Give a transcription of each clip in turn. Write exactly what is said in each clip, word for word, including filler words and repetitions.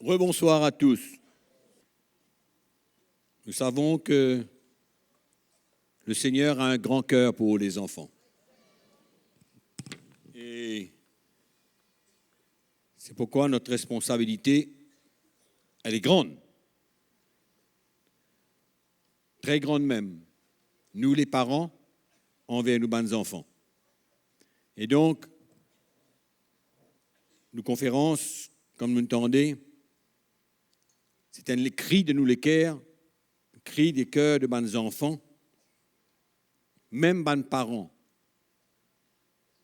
Rebonsoir à tous. Nous savons que le Seigneur a un grand cœur pour les enfants. Et c'est pourquoi notre responsabilité, elle est grande. Très grande même. Nou leparan anver nou bann zanfan. E donk, nou konferans, kouma nou tande, se enn kri de nou leker, kri de ker de bann zanfan, mem bann paran,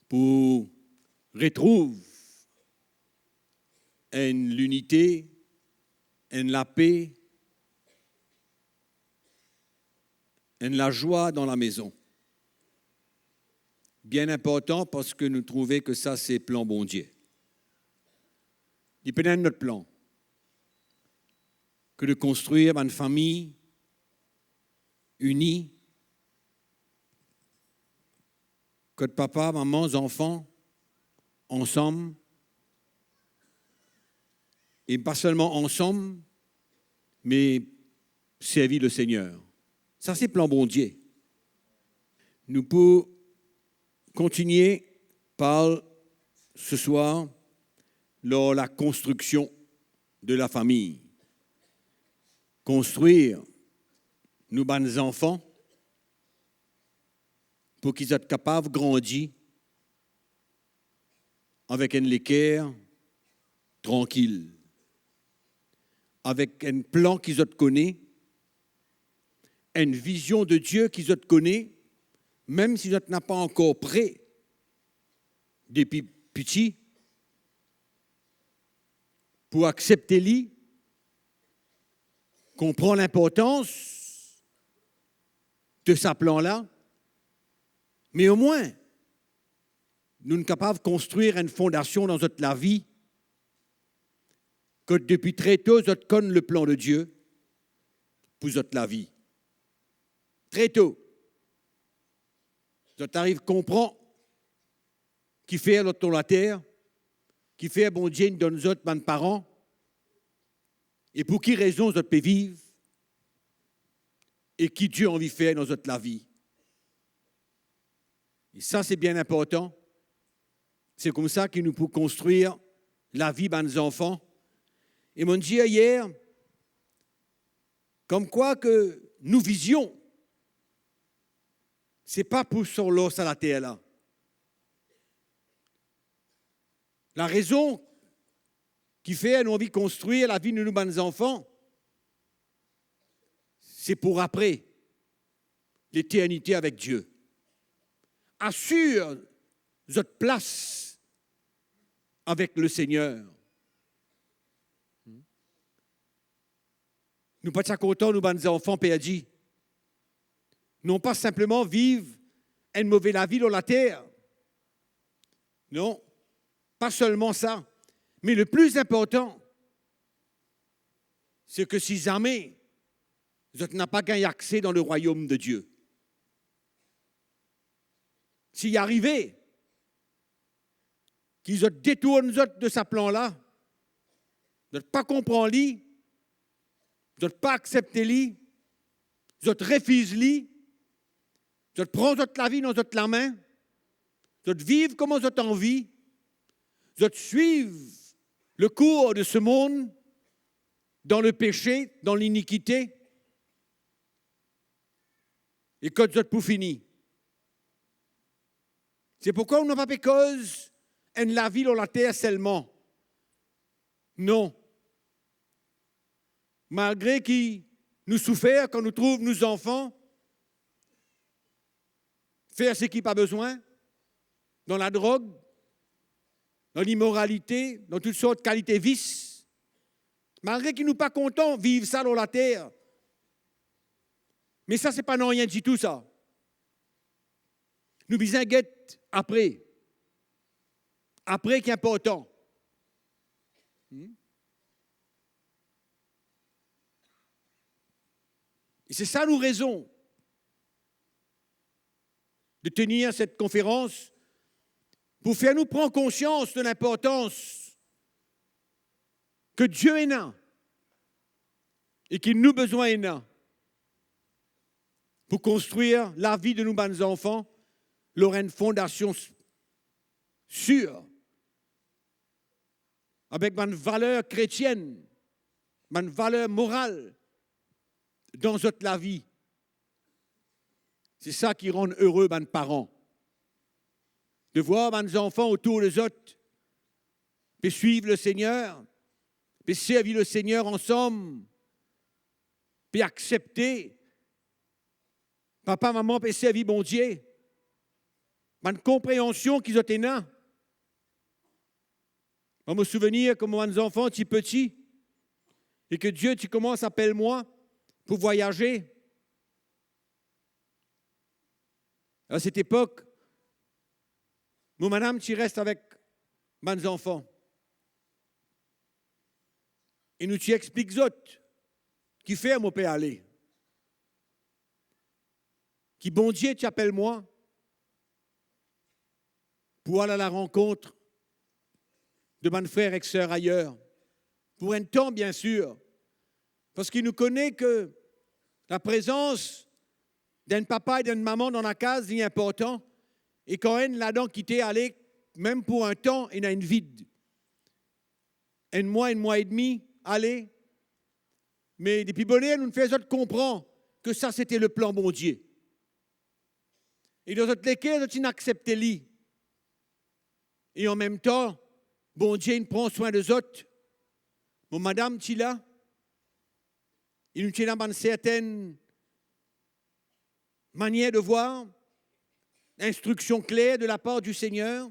pou retrouv enn linite, enn lape, enn lazwa dan lamezon. Bien inportan, parski nou trouve ki sa se plan Bondie. Li pena enn lot plan ki de konstrir bann fami ini, kot papa, mama, zanfan, ansam, e pa selman ansam, me servi Lesegner. Sa se plan Bondie. Nou pou kontinie parl seswar lor lakonstriksion de lafami. Konstrir nou bann zanfan pou ki zot kapav grandi avek enn leker trankil, avek enn plan ki zot kone, enn vizion de Die ki zot kone, mem si zot napa ankor pre depi piti, pou aksepte li, konpran linportans de sa plan la, me omwin nou kapav konstrir enn fondasion dan zot lavi, kot depi tre to zot konn leplan de Die pou zot lavi. Tre to, zot ariv konpran kifer zot lor later, kifer Bondie inn donn zot bann paran, e pou ki rezon zot pe viv, e ki Die anvi fer dan zot lavi. E sa se bien inportan. Se koumsa ki nou pou konstrir lavi bann zanfan. E mo'nn dir yer, komkwa ki nou vizion, se pa pou sa lor sa later la. Larezon kifer nou anvi konstrir lavi nou, nou bann zanfan, se pou apre, leternite avek Die. Asir zot plas avek Lesegner. Nou pa ti a kontan nou bann zanfan perdi. Non pa sinpleman viv enn move lavi lor later. Non, pa selman sa, me lepli inportan, se ki si zame zot napa gagn akse dan lerwayom de Die, si arive ki zot detourn zot de sa plan la, zot pa konpran li, zot pa aksepte li, zot refiz li, zot pran zot lavi dan zot lame, zot viv kouma zot anvi, zot swiv lekour de se mond, dan lepese, dan linikite, e kot zot pou fini? Se pourkwa nou pa pe koz enn lavi lor later selman. Non. Malgre ki nou soufer kan nou trouv nou zanfan fer seki pa bezwin, dan ladrog, dan limoralite, dan tou sort kalite vis, malgre ki nou pa kontan viv sa lor later, me sa se pa nanye ditou sa. Nou bizin get apre. Apre ki inportan. Hmm? E se sa nou rezon de tenir set konferans, pou fer nou pran konsians de linportans ki Dieu ena e ki nou bizin ena pou konstrir lavi de nou bann zanfan lor enn fondasion s-, sir, avek bann valer kretienn, bann valer moral dan zot lavi. Se sa ki rann ere bann paran, de vwar bann zanfan otour de zot pe swiv Lesegner, pe servi Lesegner ansam, pe aksepte papa, mama pe servi Bondie, bann konpreansion ki zot ena. Mwa, mo souvenir kouma bann zanfan ti piti e ki Dieu ti koumans apel mwa pou vwayaze. A set epok, mo madam ti res avek bann zanfan. E nou ti explik zot kifer mo pe ale. Ki Bondie ti apel mwa pou al a la rankont de bann frer ek ser ayer, pou enn tan, biensir, parski nou kone ki laprezans d'enn papa e d'enn mama dan lakaz, li inportan, e kan enn ladan kite ale, mem pou enn tan, ena enn vid. Enn mwa, enn mwa edmi, ale. Me depi boner, nou fer zot konpran ki sa sete leplan Bondie. E dan zot leker, zot inn aksepte li. E anmemtan, Bondie inn pran swin de zot. Mo madam ti la, e nou ti ena bann sertenn manier de vwar, instriksion kler de lapar di Segner,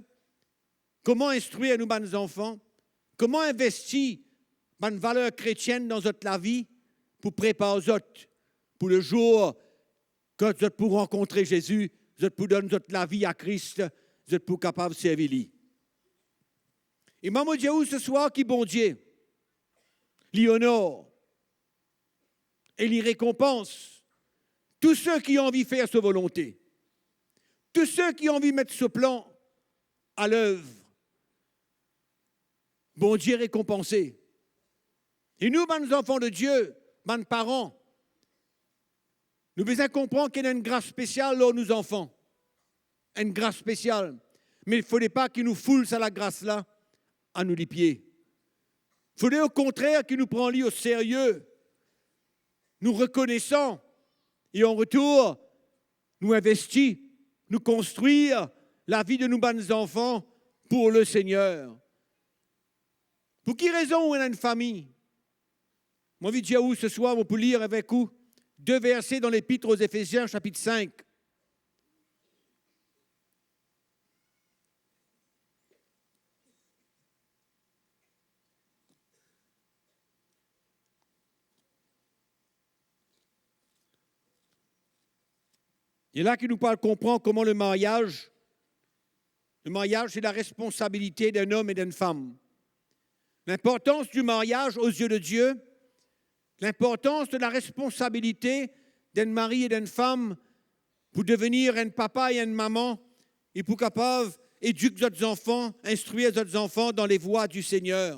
kouma instrir nou bann zanfan, kouma investi bann valer kretienn dan zot lavi pou prepar zot pou lezour kan zot pou rankontre Zezi, zot pou donn zot lavi a Kris, zot pou kapav servi li. E mwa, mo dir ou seswar ki Bondie, li onor e li rekonpans tou seki anvi fer so volonte, tou seki anvi met so plan a lev. Bondie rekonpanse. E nou, bann zanfan de Dieu, bann paran, nou bizin konpran ki ena enn gras spesial lor nou zanfan. Enn gras spesial. Me fode pa ki nou foul sa lagras la a nou lipie. Fode okontrer ki nou pran li oserie, nou rekonesan, e an retour, nou investi, nou konstrir lavi de nou bann zanfan pou Lesegner. Pou ki rezon ou ena enn fami? Mo anvi dir ou seswar, mo pou lir avek ou de verse dan Lepit o Zefezien, sapit sink. E la ki nou pou al konpran kouma lemaryaz, lemaryaz se laresponsabilite d'enn om e d'enn fam. Linportans di maryaz o zie de Dieu, linportans de laresponsabilite d'enn mari e d'enn fam pou devenir enn papa e enn mama e pou kapav edik zot zanfan, instrir zot zanfan dan levwa di Segner.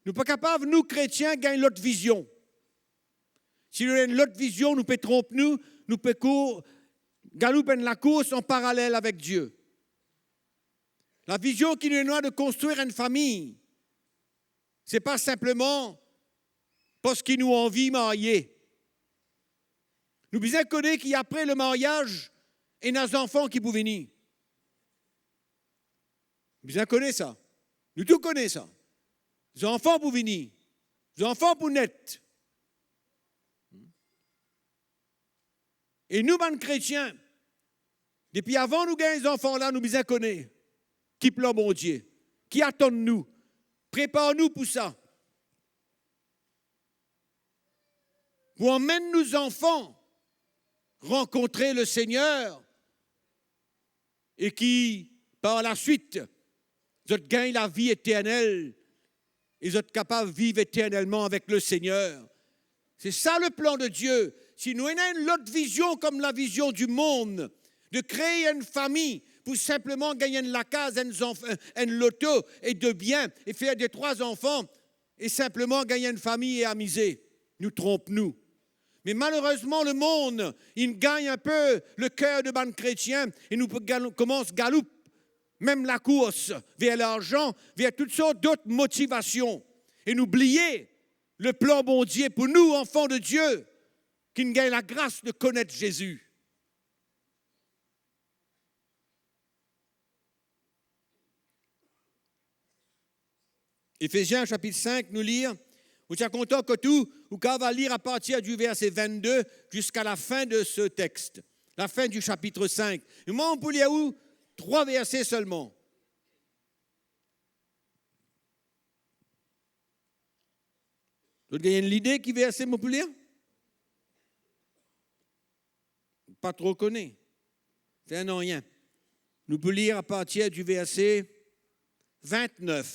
Nou pa kapav, nou kretien, gagn lot vizion. Si nou ena enn lot vizion, nou pe tronp nou, nou pe kour, galoup enn lakours an paralel avek Dieu. Lavizion ki nou ena de konstrir enn fami, se pa sinpleman parski nou anvi marye. Nou bizin kone ki apre lemaryaz, ena zanfan ki pou vini. Bizin kone sa. Nou tou kone sa. Zanfan pou vini. Zanfan pou net. E nou bann kretien, depi avan nou gagn zanfan la, nou bizin kone ki plan Bondie, ki atann nou, prepar nou pou sa. Pou amenn nou zanfan rankontre Lesegner e ki, par laswit, zot gagn lavi eternel e zot kapav viv eternelman avek Lesegner. Se sa leplan de Dieu. Si nou ena enn lot vizion kom lavizion dimond, de kree enn fami pou sinpleman gagn enn lakaz, enn zanf-, enn loto e de bien, e fer de trwa zanfan, e sinpleman gagn enn fami e amize. Nou tronp nou. Me malerezman, lemond, inn gagn inpe leker de bann kretien e nou pe gal-, koumans galoup mem lakours ver larzan, ver tou sort dot motivasion. E nou bliye leplan Bondie pou nou, anfan de Die, ki'nn gagn lagras de konet Zezi. Efezien sapit sink, nou lir, mo ti a kontan kot ou, ou kapav lir apartir di verse vennde ziska lafin de se text, lafin di sapit sink. E mwa, mo pou lir ou trwa verse selman. Zot gagn enn lide ki verse mo pou lir? Pa tro kone. Fer nanye. Nou pou lir apartir di verse vintnef.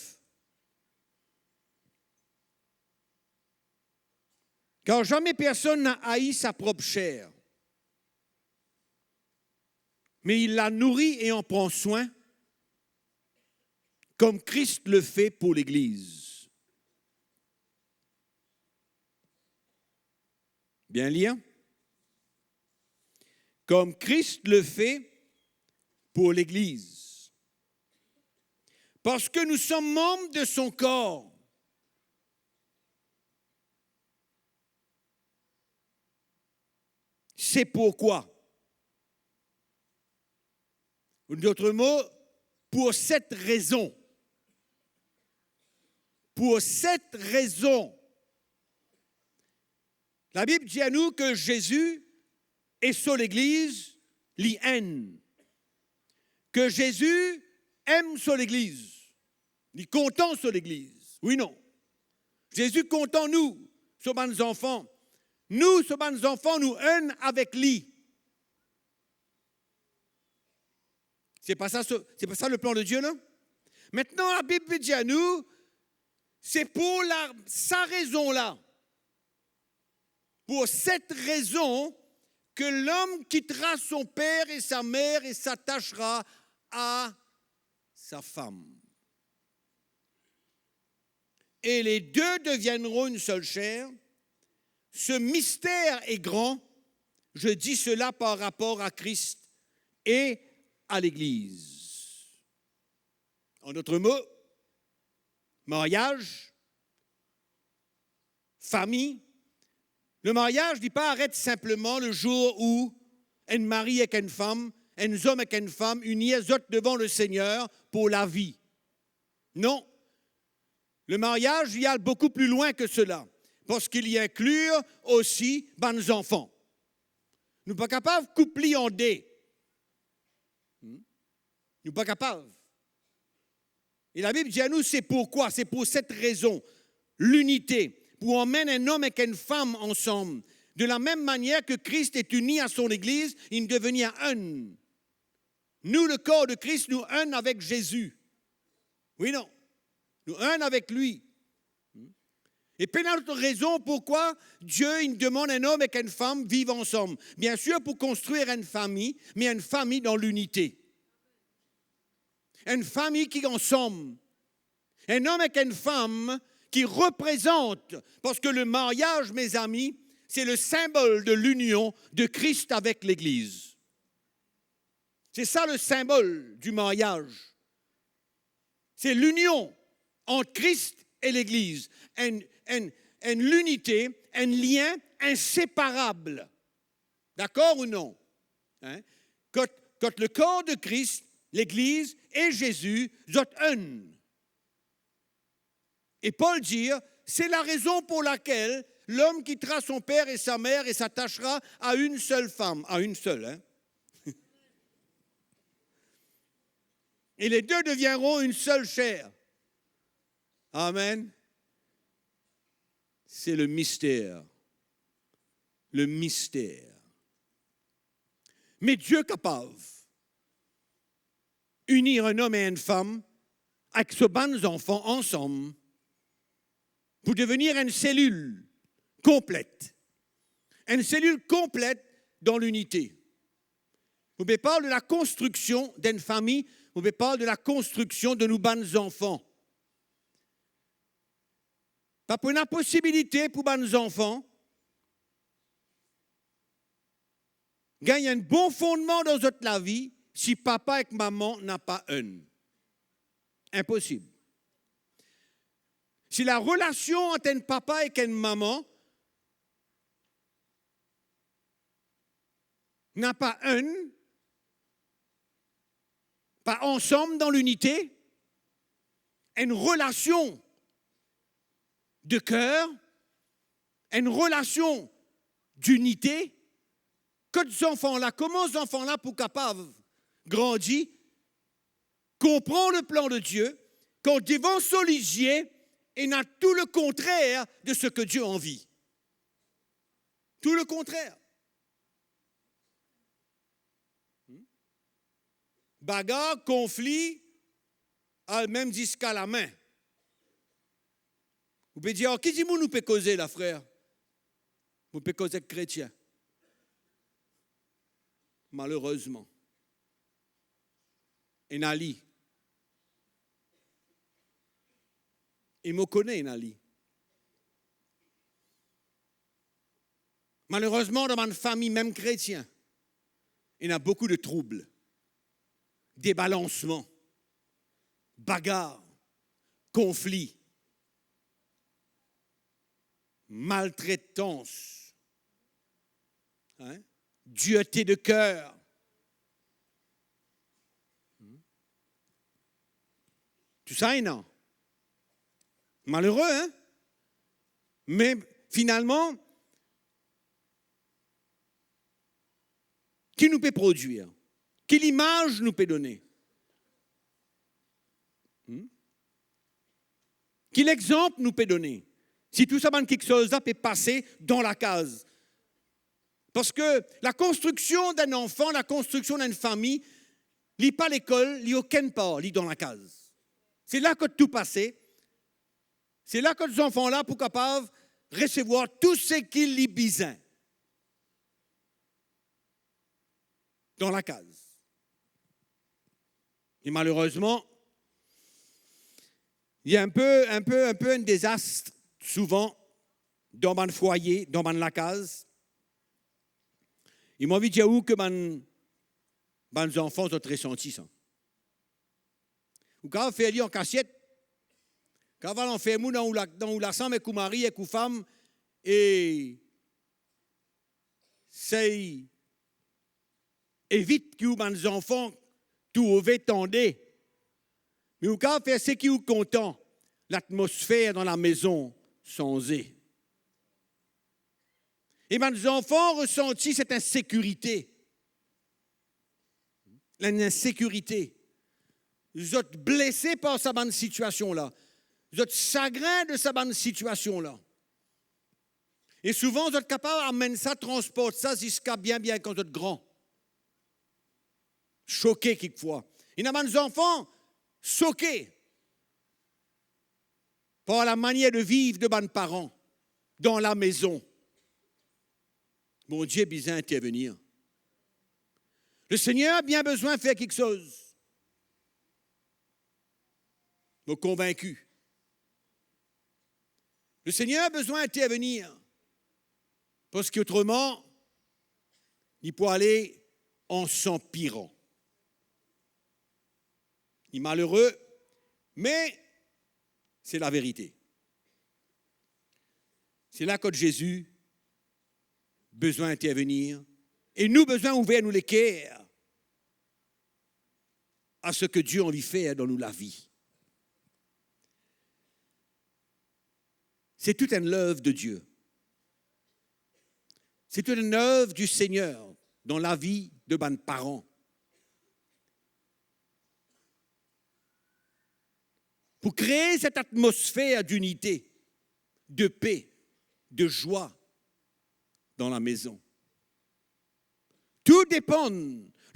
Car jamais personne n'a haï sa propre chair, mais il la nourrit et en prend soin, comme Christ le fait pour l'Église. Bien lire. Comme Christ le fait pour l'Église. Parce que nous sommes membres de son corps. C'est pourquoi. Ou dot mo, pour cette raison. Pour cette raison. Labib dir nou ke Zezi e so Legliz, li enn. Ke Zezi em so Legliz. Li kontan so Legliz. Wi, non? Zezi kontan nou, so bann zanfan. Nou, so bann zanfan, nou enn avek li. Se pa sa, se, se pa sa leplan de Die, non? Aster, Labib pe dir nou, se pou la, sa rezon la, pour cette raison, que l'homme quittera son père et sa mère et s'attachera à sa femme. Et les deux deviendront une seule chair. Ce mystère est grand. Je dis cela par rapport à Christ et à l'Église. En d'autres mots, mariage, fami. Le mariage, li pa aret sinpleman le zour ou enn mari ek enn fam, enn zom ek enn fam, inir zot devan Lesegner pou lavi. Non. Le mariage, li al boukou pli lwin ke sela, parski li inklir osi bann zanfan. Nou pa kapav koup li an de. Hmm? Nou pa kapav. E Labib dir nou, c'est pourquoi, c'est pour cette raison, l'unité, pou amenn enn om ek enn fam ansam. De la même manière que Christ est uni à son Église, ils deviennent un. Nou, le corps de Christ, nou enn avek Zezi. Wi, non? Nou enn avek li. E pena lot rezon pourkwa Die, li demann enn om ek enn fam viv ansam. Biensir, pou konstrir enn fami, me enn fami dan linite. Enn fami ki ansam. Enn om ek enn fam ki reprezant, parski le mariage, mes amis, c'est le symbole de l'union de Christ avec l'Église. C'est ça le symbole du mariage. C'est l'union entre Christ et l'Église. Enn, enn, enn linite, enn lien inséparable. Dakor ou non? Hein? Kot, kot le corps de Christ, Legliz e Zezi, zot enn. Et Paul dit, c'est la raison pour laquelle l'homme quittera son père et sa mère et s'attachera à une seule femme, à une seule, hein. Et les deux deviendront une seule chair. Amen. C'est le mystère. Le mystère. Me Die kapav inir enn om e enn fam avek so bann zanfan ansam pou devenir enn selil konplet. Enn selil konplet dan linite. Mo pe parl de la konstriksion d'enn fami, mo pe parl de la konstriksion de nou bann zanfan. Pa pou ena posibilite pou bann zanfan gagn enn bon fondman dan zot lavi si papa ek mama napa enn. Inposib. Si larelasion ant enn papa ek enn mama napa enn, pa ansam dan linite, enn relasion de ker, enn relasion dinite, kot zanfan la, kouma zanfan la pou kapav grandi, konpran leplan de Die, kan devan so lizie ena tou lekontrer de seki Die anvi? Tou lekontrer. Hmm? Bagar, konfli, al mem ziska lame. Ou pe dir, ar ki dimoun ou pe koze la, frer? Mo pe koz ek kretien. Malerezman, ena li. E mo kone ena li. Malerezman, dan bann fami, mem kretien, ena boukou de troub, debalansman, bagar, konfli, maltretans, hein, direte de ker. Tou sa ena. Malere, hein? Me finalman, ki nou pe prodwir? Ki limaz nou pe done? Hmm? Ki lexanp nou pe done? Si tou sa bann kiksoz la pe pase dan lakaz. Parski lakonstriksion d'enn anfan, lakonstriksion d'enn fami, li pa lekol, li okenn par, li dan lakaz. Se la kot tou pase. Se la kot zanfan la pou kapav resevwar tou seki li bizin dan lakaz. E malerezman, li enpe, enpe, enpe enn dezas souvan dan bann fwaye, dan bann lakaz. E mo anvi dir ou ki bann, bann zanfan zot resanti sa. Ou kapav fer li an kasiet. Kapav al anferm ou dan ou la-, dan ou lasanm ek ou mari, ek ou fam, e sey evit ki ou bann zanfan trouve, tande. Me ou kapav fer seki ou kontan, latmosfer dan lamezon sanze. E bann zanfan resanti set insekirite. Enn insekirite. Zot blese par sa bann sitiasion la. Zot sagrin de sa bann sitiasion la. E souvan, zot kapav amenn sa, transport sa ziska bien, bien kan zot gran. Soke kikfwa. Ena bann zanfan soke par lamanier de viv de bann paran dan lamezon. Bondie bizin intervenir. Lesegner bien bizin fer kiksoz. Mo konvinki. Lesegner bizin intervenir. Parski otreman, li pou ale an sanpiran. Li malere, me se laverite. Se la kot Zezi bizin intervenir e nou bizin ouver nou leker a seki Die anvi fer dan nou lavi. Se tou enn lev de Die. Se tou enn lev di Segner dan lavi de bann paran. Pou kree set atmosfer dinite, de pe, de zwa dan lamezon. Tou depann,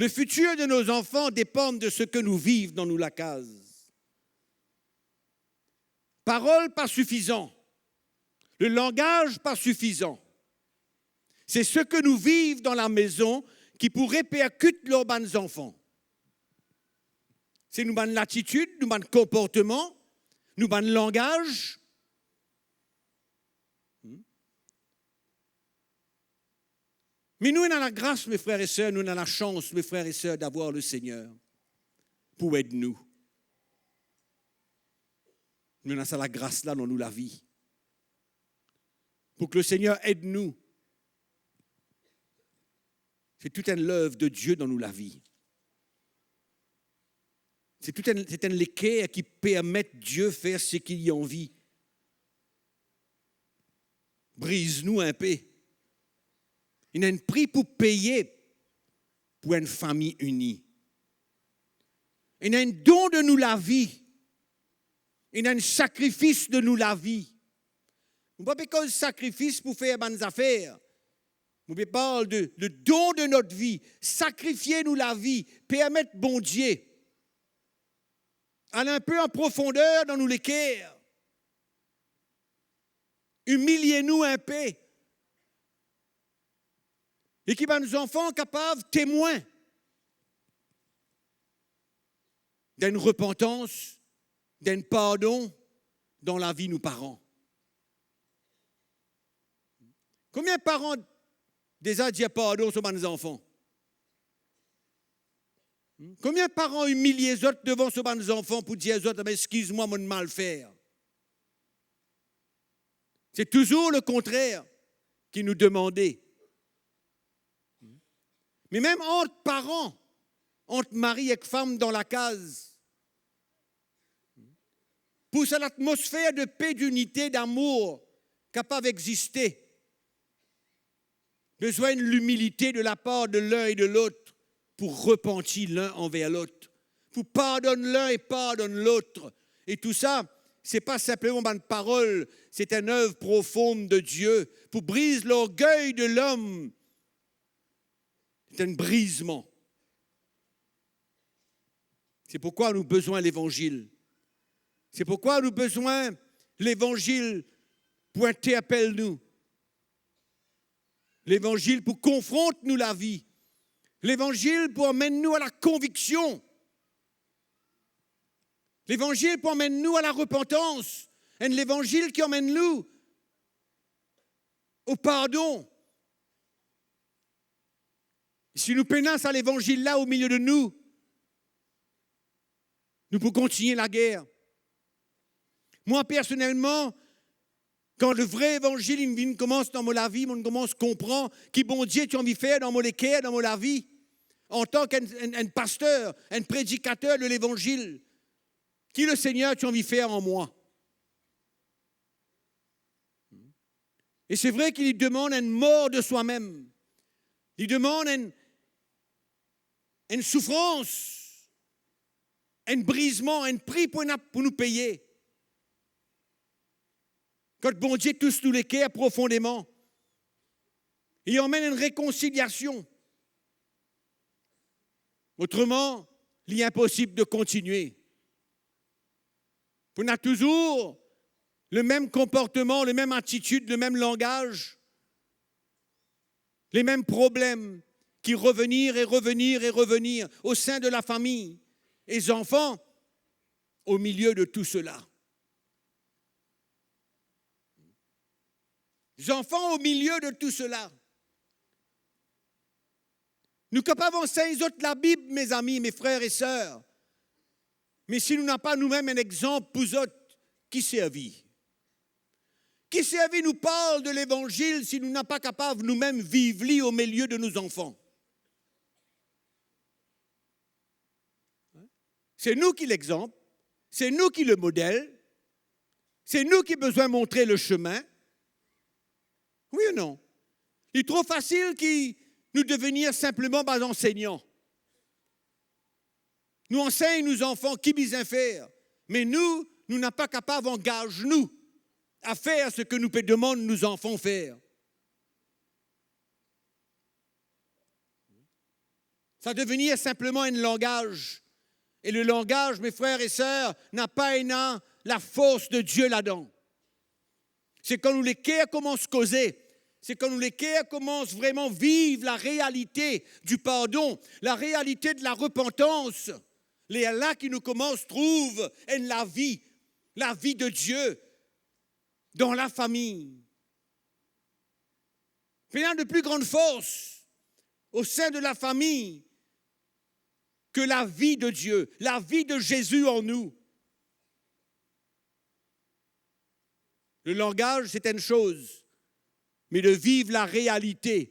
lefitir de no zanfan depann de seki nou viv dan nou lakaz. Parol pa sifizan, lelangaz pa sifizan. Se seki nou viv dan lamezon ki pou reperkit lor bann zanfan. Se nou bann latitid, nou bann konportman, nou bann langaz. Hmm? Me nou ena lagras, me frer e ser, nou ena lasans, me frer e ser, davwar Lesegner pou ed nou. Nou ena sa lagras la dan nou lavi. Pou ki Lesegner ed nou. Se tou enn lev de Die dan nou lavi. Se tou enn, se enn leker ki permet Die fer seki li anvi. Briz nou inpe. Ena enn pri pou peye pou enn fami ini. Ena enn don de nou lavi. Ena enn sakrifis de nou lavi. Mo pa pe koz sakrifis pou fer bann zafer. Mo pe parl de, de don de not vi, sakrifie nou lavi, permet Bondie al inpe an profonder dan nou leker, imilie nou inpe, e ki bann zanfan kapav temwin d'enn repantans, d'enn pardon dan lavi nou paran. Konbien paran deza dir pardon so bann zanfan? Konbien paran imilie zot devan so bann zanfan pou dir zot, "Abe, eskiz mwa, mo'nn mal fer"? Se touzour lekontrer ki nou demande. Me mem ant paran, ant mari ek fam dan lakaz, pou sa latmosfer de pe, dinite, damour kapav existe, bezwin limilite de lapar de lin e de lot pou repanti lin anver lot, pou pardonn lin e pardonn lot. E tou sa, se pa sinpleman bann parol, se enn ev profon de Die pou briz lorgey de lom. Se enn brizman. Se pourkwa nou bezwin Levanzil. Se pourkwa nou bezwin Levanzil pou interpel nou. Levanzil pou konfront nou lavi. Levanzil pou amenn nou a lakonviksion. Levanzil pou amenn nou a larepantans. Enn Levanzil ki amenn nou o pardon. Si nou pena sa Levanzil la omilie de nou, nou pou kontigne lager. Mwa, personelman, kan le vre Levanzil inn vinn koumans dan mo lavi, mo'nn koumans konpran ki Bondie ti anvi fer dan mo leker, dan mo lavi, antan ki enn, enn, enn paster, enn predikater de Levanzil, ki Lesegner ti anvi fer an mwa. E se vre ki li demann enn mor de swamem. Li demann enn, enn soufrans, enn brizman, enn pri pou ena pou nou peye. Kot Bondie tous nou leker profondeman e amenn enn rekonsiliasion. Otreman, li inposib de kontigne. Pou ena touzour lemem konportman, lemem atitid, lemem langaz, lemem problem ki revenir e revenir e revenir o sin de lafami e zanfan, omilie de tou sela. Zanfan, omilie de tou sela, nou kapav ansegn zot Labib, mezami, me frer e ser, me si nou napa noumem enn exanp pou zot, ki servi? Ki servi nou parl de Levanzil si nou napa kapav noumem viv li omilie de nou zanfan? Se nou ki lexanp, se nou ki lemodel, se nou ki bizin montre lesime. Wi ou non? Li tro fasil ki nou devenir sinpleman bann ansegnan. Nou ansegn nou zanfan ki bizin fer, me nou, nou napa kapav angaz nou a fer seki nou pe demann nou zanfan fer. Sa devenir sinpleman enn langaz. E le langaz, me frer e ser, napa ena lafors de Die ladan. Se kan nou leker koumans koze, Se kan nou leker koumans vreman viv la realite di pardon, la realite de la repantans, lerla ki nou koumans trouv enn lavi, lavi de Dieu dan lafami. Pena de pli gran fors o sein de lafami ke lavi de Dieu, lavi de Zezi an nou. Le langaz, se enn soz, me de viv la realite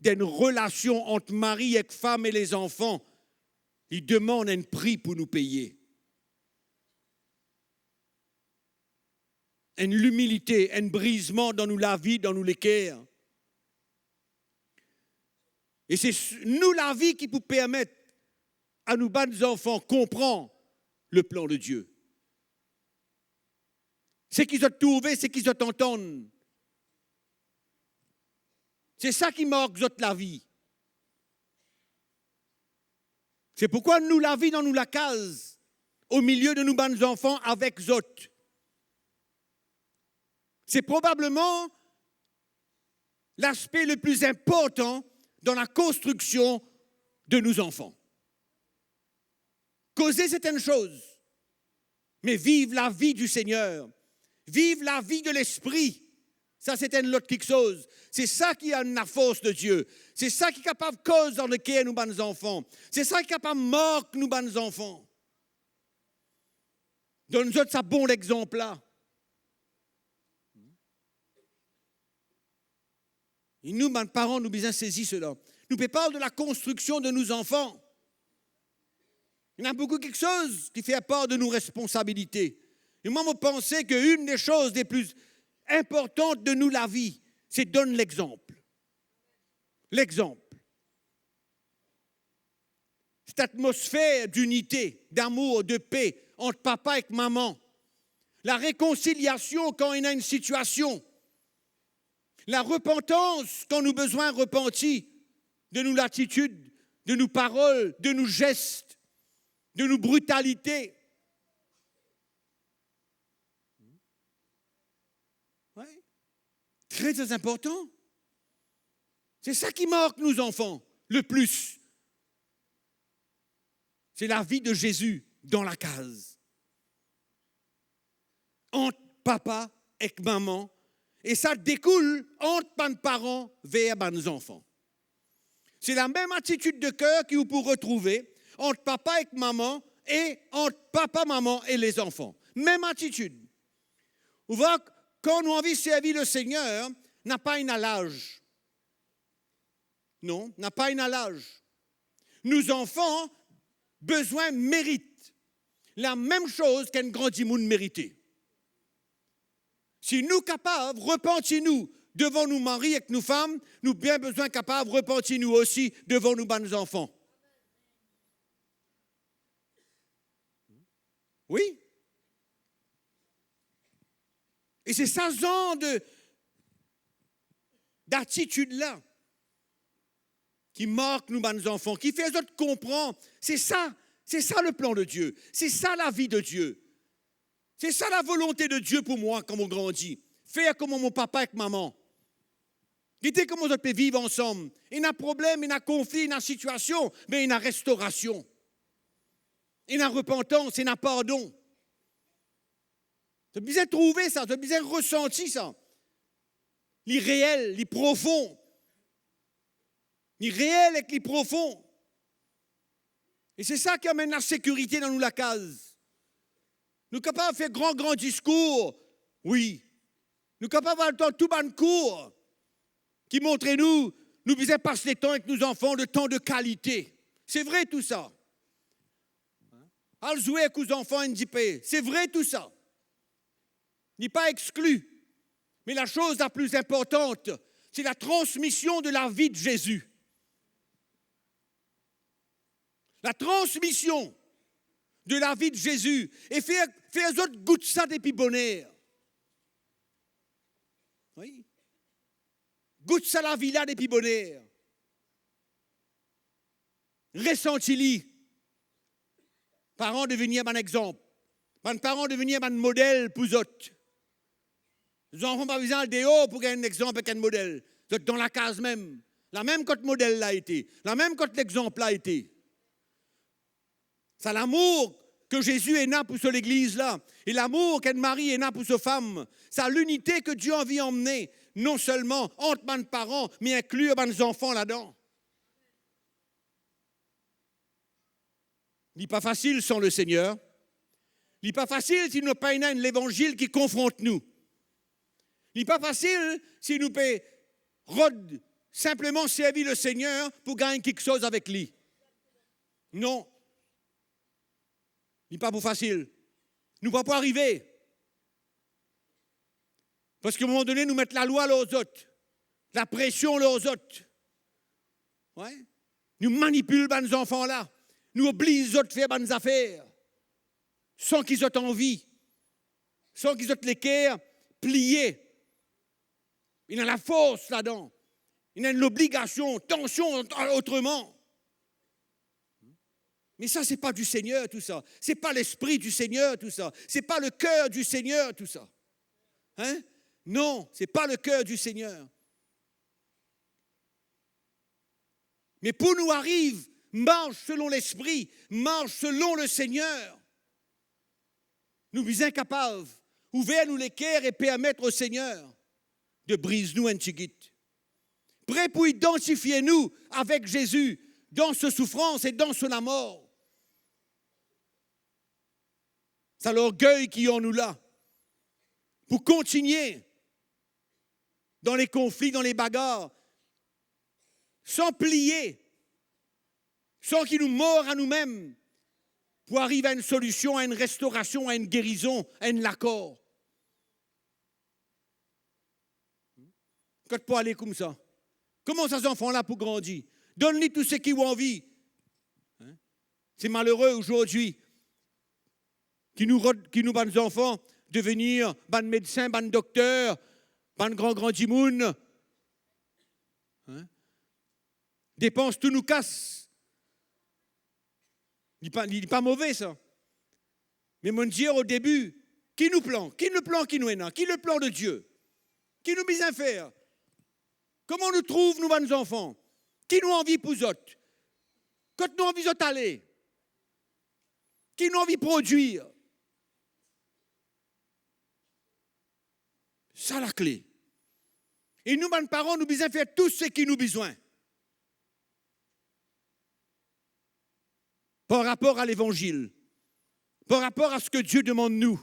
d'enn relasion ant mari ek fam e lezanfan, li demann enn pri pou nou peye. Enn limilite, enn brizman dan nou lavi, dan nou leker. E se s-, nou lavi ki pou permet a nou bann zanfan konpran le plan de Dieu. Seki zot trouve, seki zot antann, se sa ki mark zot lavi. Se poukwa nou lavi dan nou lakaz, o milie de nou bann zanfan avek zot, se probableman laspe le pli inportan dan la konstriksion de nou zanfan. Koze, se enn soz, me viv lavi di Segner, viv lavi de Lespri, sa se enn lot kiksoz. Se sa ki enn lafors de Dieu. Se sa ki kapav koz dan leker nou bann zanfan. Se sa ki kapav mark nou bann zanfan. Donn zot sa bon lexanp la. E nou, bann paran, nou bizin sezi sela. Nou pe parl de la konstriksion de nou zanfan. Ena boukou kiksoz ki fer parti de nou responsabilite. E mwa, mo panse ke enn de soz le pli inportan de nou lavi, se donn lexanp. Lexanp. Cette atmosphère d'unité, d'amour, de paix entre papa ek mama. La réconciliation quand il y a une situation. La repentance quand nou bizin repanti de nou latitid, de nou parol, de nou zes, de nou britalite. Wi. Tre, tre inportan. Se sa ki mark nou zanfan le plis. Se lavi de Zezi dan lakaz. Ant papa ek mama, e sa dekoul ant bann paran ver bann zanfan. Se lamem atitid de ker ki ou pou retrouve ant papa ek mama e ant papa, mama e lezanfan. Mem atitid. Ou vwar, kan nou anvi servi Lesegner, napa ena laz. Non, napa ena laz. Nou zanfan bizin merit lamem soz ki enn gran dimoun merite. Si nou kapav repanti nou devan nou mari ek nou fam, nou bien bizin kapav repanti nou osi devan nou bann zanfan. Wi. E se sa zan de, datitid la ki mark nou bann zanfan, ki fer zot konpran, se sa, se sa le plan de Dieu, se sa lavi de Dieu, se sa la volonte de Dieu pou mwa kan mo grandi. Fer kouma mo papa ek mama. Gete kouma zot pe viv ansam. Ena problem, ena konfli, ena sitiasion, me ena restorasion. Ena repantans, ena pardon. Zot bizin trouve sa, zot bizin resanti sa. Li reel, li profon. Li reel ek li profon. E se sa ki amenn lasekirite dan nou lakaz. Nou kapav fer gran, gran diskour, wi. Nou kapav al dan tou bann kour ki montre nou, nou bizin pas letan ek nou zanfan, letan de kalite. Se vre tou sa. Al zwe ek ou zanfan enn dipe. Se vre tou sa. Li pa exkli. Me la soz la pli inportan, se la transmision de lavi de Zezi. La transmision de lavi de Zezi. E fer, fer zot gout sa depi boner. Wi. Gout sa lavi la depi boner. Resanti li. Paran, devni bann exanp. Bann paran, devni bann model pou zot. Zanfan pa bizin al deor pou gagn enn exanp ek enn model. Zot dan lakaz mem, lamem kot model la ete, lamem kot lexanp la ete. Sa lamour ki Zezi ena pou so legliz la, e lamour ki enn mari ena pou so fam, sa linite ki Die anvi amne, non selman ant bann paran, me inklir bann zanfan ladan. Li pa fasil san Lesegner. Li pa fasil si nou pa ena enn levanzil ki konfront nou. Li pa fasil si nou pe rod sinpleman servi Lesegner pou gagn kiksoz avek li. Non. Li pa pou fasil. Nou pa pou arive. Parski moman done, nou met lalwa lor zot, lapresion lor zot. Wi. Nou manipil bann zanfan la. Nou obliz zot fer bann zafer san ki zot anvi, san ki zot leker pliye. Ena lafors ladan. Ena enn lobligasion, tansion otreman. Me sa, se pa di Segner tou sa. Se pa Lespri di Segner tou sa. Se pa leker di Segner tou sa. Hein? Non, se pa leker di Segner. Me pou nou ariv mars selon Lespri, mars selon Lesegner, nou bizin kapav ouver nou leker e permet Lesegner de briz nou enn tigit. Pre pou idantifie nou avek Zezi dan so soufrans e dan so lamor. Sa lorgey ki an nou la pou kontinie dan le konfli, dan le bagar, san pliye, san ki nou mor a noumem, pou ariv a enn solision, a enn restorasion, a enn gerizon, a enn lakor. Kot pou ale koumsa? Kouma sa zanfan la pou grandi? Donn li tou seki ou anvi. Hein? Se malere azordi ki nou rod, ki nou bann zanfan devenir bann medsin, bann dokter, bann gran gran dimoun. Hein? Depans tou nou kas. Li pa, li, li pa move sa. Me mo dir o debi, ki nou plan? Ki nou plan ki nou ena? Ki leplan de Die? Ki nou bizin fer? Kouma nou trouv nou bann zanfan? Ki nou anvi pou zot? Kot nou anvi zot ale? Ki nou anvi prodwir? Sa lakle. E nou bann paran, nou bizin fer tou seki nou bizin par rapor a Levanzil, par rapor a seki Die demann nou.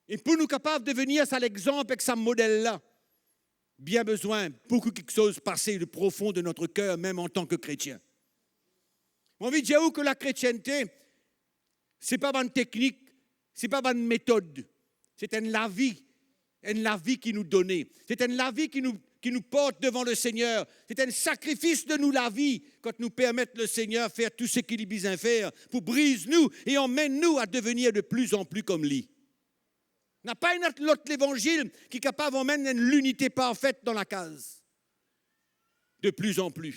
E pou nou kapav devenir sa lexanp ek sa model la, bien bizin boukou kiksoz pase de profon de notre ker, mem antan ki kretien. Mo anvi dir ou ki lakretiennte, se pa bann teknik, se pa bann metod. Se enn lavi, enn lavi ki nou done. Se enn lavi ki nou, ki nou port devan Lesegner. Se enn sakrifis de nou lavi, kan nou permet Lesegner fer tou seki li bizin fer pou briz nou e amenn nou a devenir de pli an pli kom li. Napa enn lot levanzil ki kapav amenn enn linite parfet dan lakaz. De pli an pli.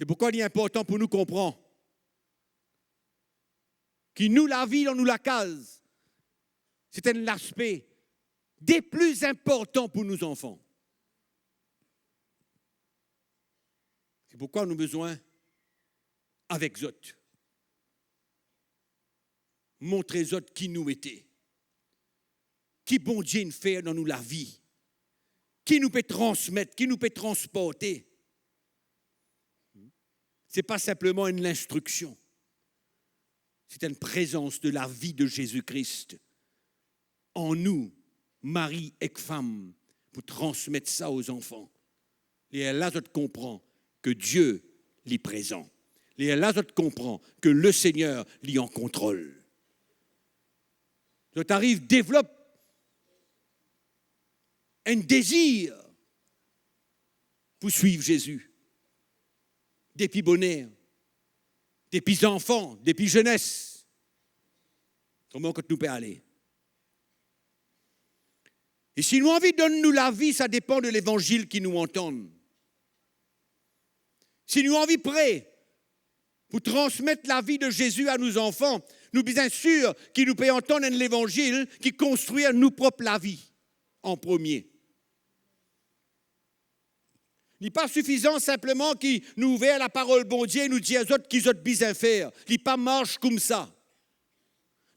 Se pourkwa li inportan pou nou konpran ki nou lavi dan nou lakaz, se enn laspe de pli inportan pou nou zanfan. Se pourkwa nou bizin avek zot, montre zot ki nou ete, ki Bondie inn fer dan nou lavi, ki nou pe transmet, ki nou pe transporte. Se pa sinpleman enn linstriksion. Se enn prezans de lavi de Zezi Kris an nou, mari ek fam, pou transmet sa o zanfan. Lerla zot konpran ki Die li prezan. Lerla zot konpran ki Lesegner li an kontrol. Zot ariv devlop enn dezir pou swiv Zezi depi boner, depi zanfan, depi zenes. Kouma kot nou pe ale? E si nou anvi donn nou lavi, sa depan de levanzil ki nou antann. Si nou anvi pre pou transmet lavi de Zezi a nou zanfan, nou bizin sir ki nou pe antann enn levanzil ki konstrir nou prop lavi. an premie. Li pa sifizan sinpleman ki nou ouver laparol Bondie, nou dir zot ki zot bizin fer. Li pa mars koumsa.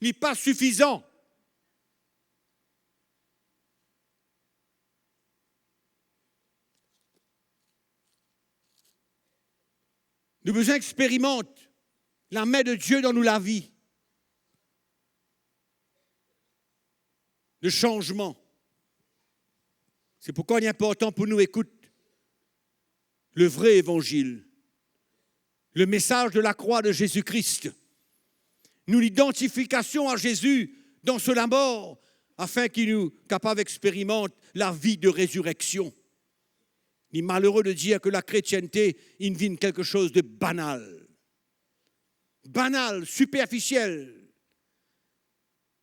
Li pa sifizan. Nou bizin experimant lame de Die dan nou lavi. Le changement. Se pourkwa li inportan pou nou ekout le vre levanzil, le mesaz de lakrwa de Zezi Kris, nou lidantifikasion a Zezi dan so lamor, afin ki nou kapav experimant lavi de rezireksion. Li malere de dir ki lakretiennte inn vinn kiksoz de banal. Banal, siperfisiel.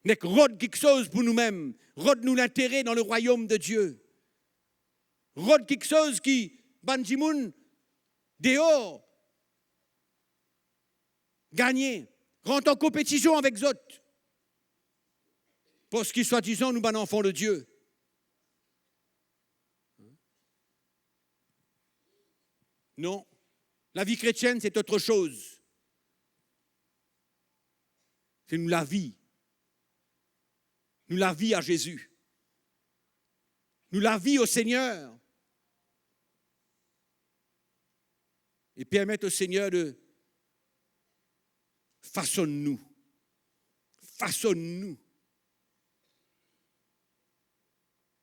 Nek rod kiksoz pou noumem, rod nou lintere dan lerwayom de Die. Rod kiksoz ki bann dimoun deor gagne, rant an konpetision avek zot. Parski swadizan nou bann anfan de Die. Non, lavi kretienn se otre soz. Se nou lavi. Nou lavi a Zezi. Nou lavi o Segner. E permet o Segner de fasonn nou. Fasonn nou.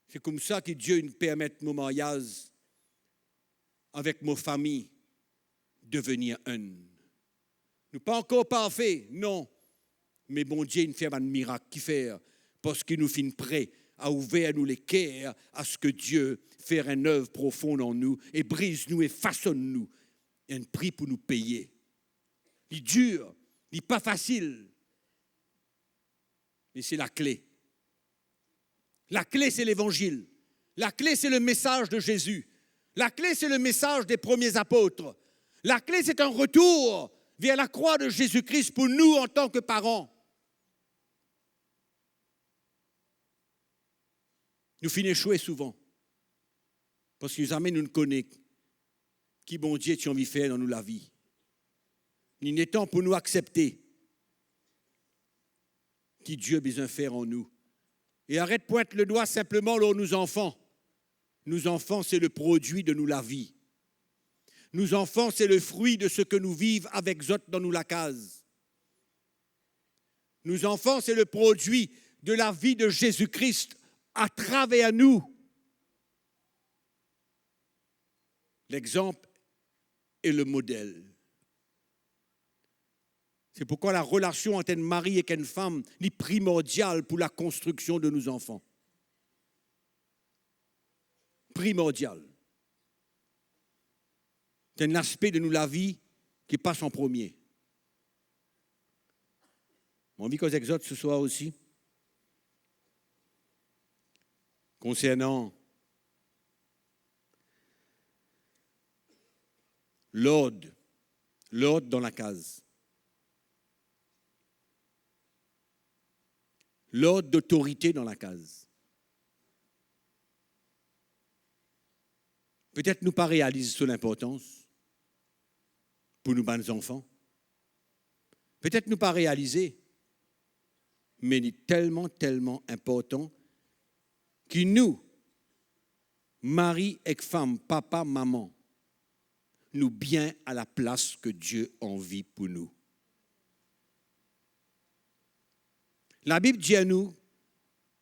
Se koumsa ki Die inn permet mo maryaz avek mo fami devenir enn. Nou pa ankor parfe, non, me Bondie inn fer bann mirak. Kifer? Parski nou finn pre a ouver nou leker a se ki Die fer enn zev profon an nou e briz nou e fasonn nou. Enn pri pou nou peye. Li dir, li pa fasil. Me se lakle. Lakle, se levanzil. Lakle, se lemesaz de Zezi. Lakle, se lemesaz de premie apot. Lakle, se enn retour ver lakrwa de Zezi Kris pou nou antan ki paran. Nou finn eswe souvan. Parski zame nou kone ki Bondie ti anvi fer dan nou lavi. Li letan pou nou aksepte ki Die bizin fer an nou. E aret pwint ledwa sinpleman lor nou zanfan. Nou zanfan, se le prodwi de nou lavi. Nou zanfan, se le frwi de seki nou viv avek zot dan nou lakaz. Nou zanfan, se le prodwi de lavi de Zezi Kris atraver nou. Lexanp e lemodel. Se pourkwa larelasion ant enn mari ek enn fam, li primordial pou lakonstriksion de nou zanfan. Primordial. Enn laspe de nou lavi ki pas an premie. Mo anvi koz ek zot seswar osi konsernan lord, lord dan lakaz. Lord dotorite dan lakaz. Petet nou pa realiz so linportans pou nou bann zanfan. Petet nou pa realize, me li telman, telman inportan ki nou, mari ek fam, papa, mama, nou bien a laplas ki Die anvi pou nou. Labib dir nou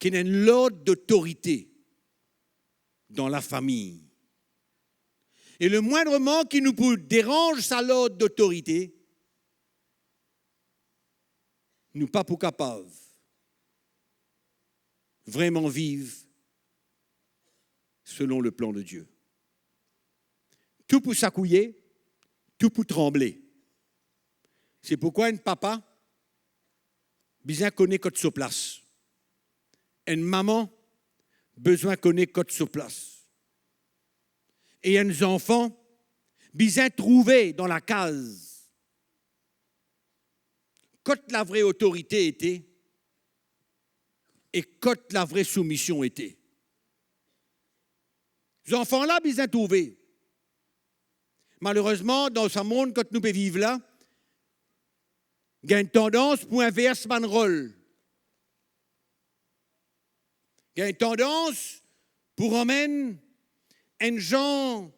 ki ena enn lord dotorite dan lafami. E lemwindreman ki nou pou deranz sa lord dotorite, nou pa pou kapav vreman viv selon leplan de Die. Tou pou sakouye, tou pou tranble. Se pourkwa enn papa bizin kone kot so plas. Enn mama bizin kone kot so plas. E enn zanfan bizin trouve dan lakaz kot lavre otorite ete e kot lavre soumision ete. Zanfan la bizin trouve. Malerezman, dan sa mond kot nou pe viv la, gagn tandans pou invers bann rol. Gagn tandans pou ramenn enn zan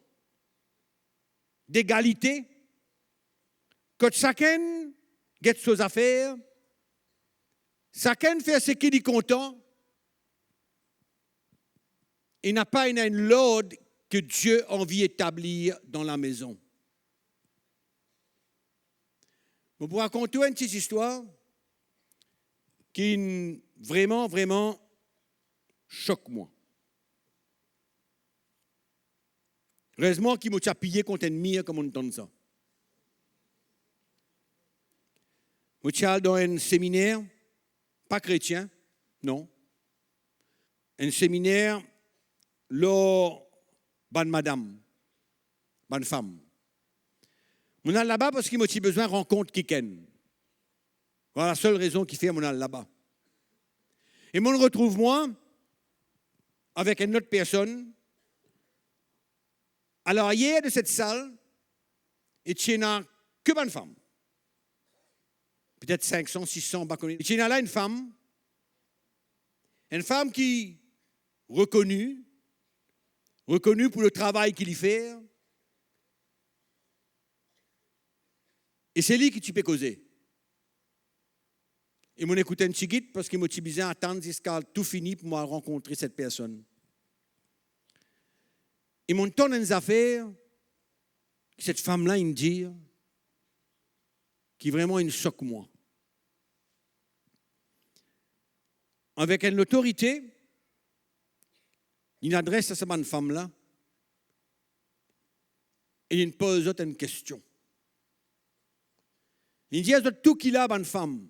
degalite, kot sakenn get so zafer, sakenn fer seki li kontan, e napa ena enn lord ki Die anvi etablir dan lamezon. Mo pou rakont ou enn ti zistwar ki vreman, vreman sok mwa. Erezman ki mo ti apiye kont enn mir kan mo'nn tann sa. Mo ti al dan enn seminer, pa kretien, non. Enn seminer lor bann madam, bann fam. Mo'nn al laba parski mo ti bizin rankont kikenn. Vwala lasel rezon ki fer mo'nn al laba. E mo'nn retrouv mwa avek enn lot personn, a laryer de set sal, e ti ena ke bann fam. Petet sink san, sis san, pa kone. E ti ena la enn fam, enn fam ki rekoni, rekoni pou le travay ki li fer. E se li ki ti pe koze. E mo'nn ekout enn tigit, parski mo ti bizin atann ziska tou fini pou mo al rankontre set personn. E mo'nn tann enn zafer ki set fam la inn dir, ki vreman inn sok mwa. Avek enn lotorite, linn adres a sa bann fam la, e linn poz zot enn kestion. Linn dir zot tou ki la, bann fam,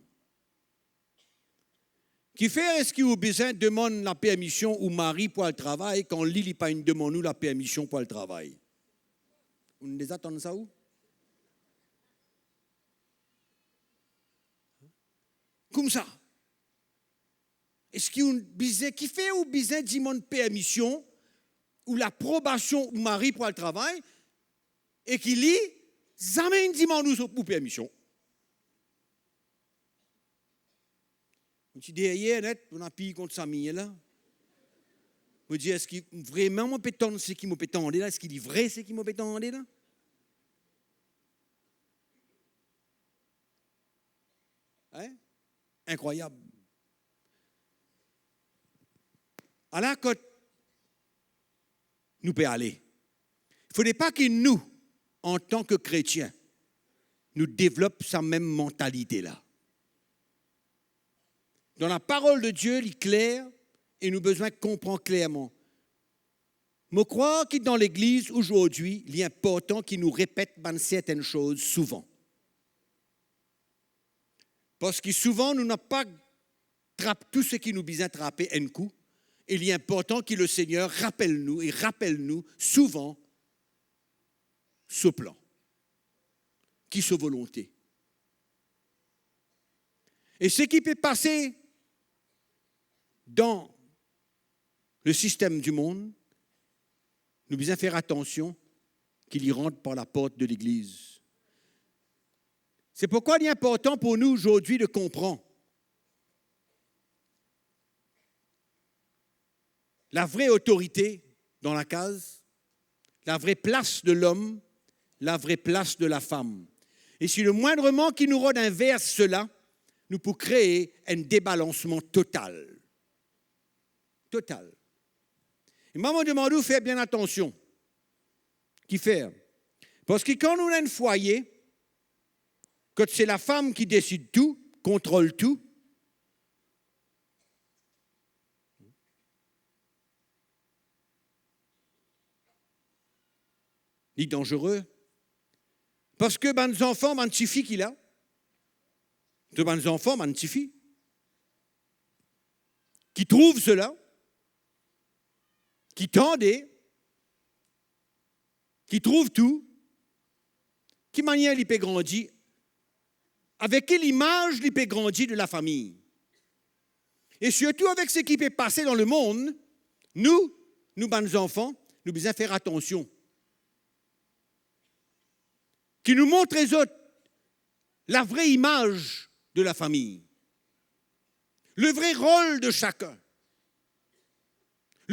kifer eski ou bizin demann lapermision ou mari pou al travay, kan li, li pa'nn demann ou lapermision pou al travay? Ou'nn deza tann sa ou? Koumsa, eski ou bizin, kifer ou bizin dimann permision ou laprobasion ou mari pou al travay, e ki li zame inn dimann ou so, ou permision? Mo ti deryer net, mo'nn apiy kont sa mir la. Mo dir, eski vreman mo pe tann seki mo pe tande la? Eski li vre seki mo pe tande la? Hein? Inkrwayab. Ala kot nou pe ale. Fode pa ki nou, antan ki kretien, nou devlop sa mem mantalite la. Dan laparol de Die, li kler e nou bizin konpran klerman. Mo krwar ki dan legliz ozordi, li inportan ki nou repet bann sertenn soz souvan. Parski souvan nou napa trap tou seki nou bizin trape enn kou, e li inportan ki Lesegner rapel nou e rapel nou souvan so plan, ki so volonte. E seki pe pase dan le sistem dimond, nou bizin fer atansion ki li rant par laport de legliz. Se pourkwa li inportan pou nou ozordi de konpran lavre otorite dan lakaz, lavre plas de lom, lavre plas de lafam. E si lemwindreman ki nou rod invers sela, nou pou kree enn debalansman total. Total. E mwa, mo demann ou fer bien atansion. Kifer? Parski kan nou ena enn fwaye, kot se lafam ki desid tou, kontrol tou, li danzere. Parski bann zanfan, bann tifi ki la, to bann zanfan, bann tifi, ki trouv sela, ki tande, ki trouv tou, ki manier li pe grandi, avek ki limaz li pe grandi de lafami. E sirtou avek seki pe pase dan lemond, nou, nou bann zanfan, nou bizin fer atansion. Ki nou montre zot la vre imaz de lafami, le vre rol de sakenn,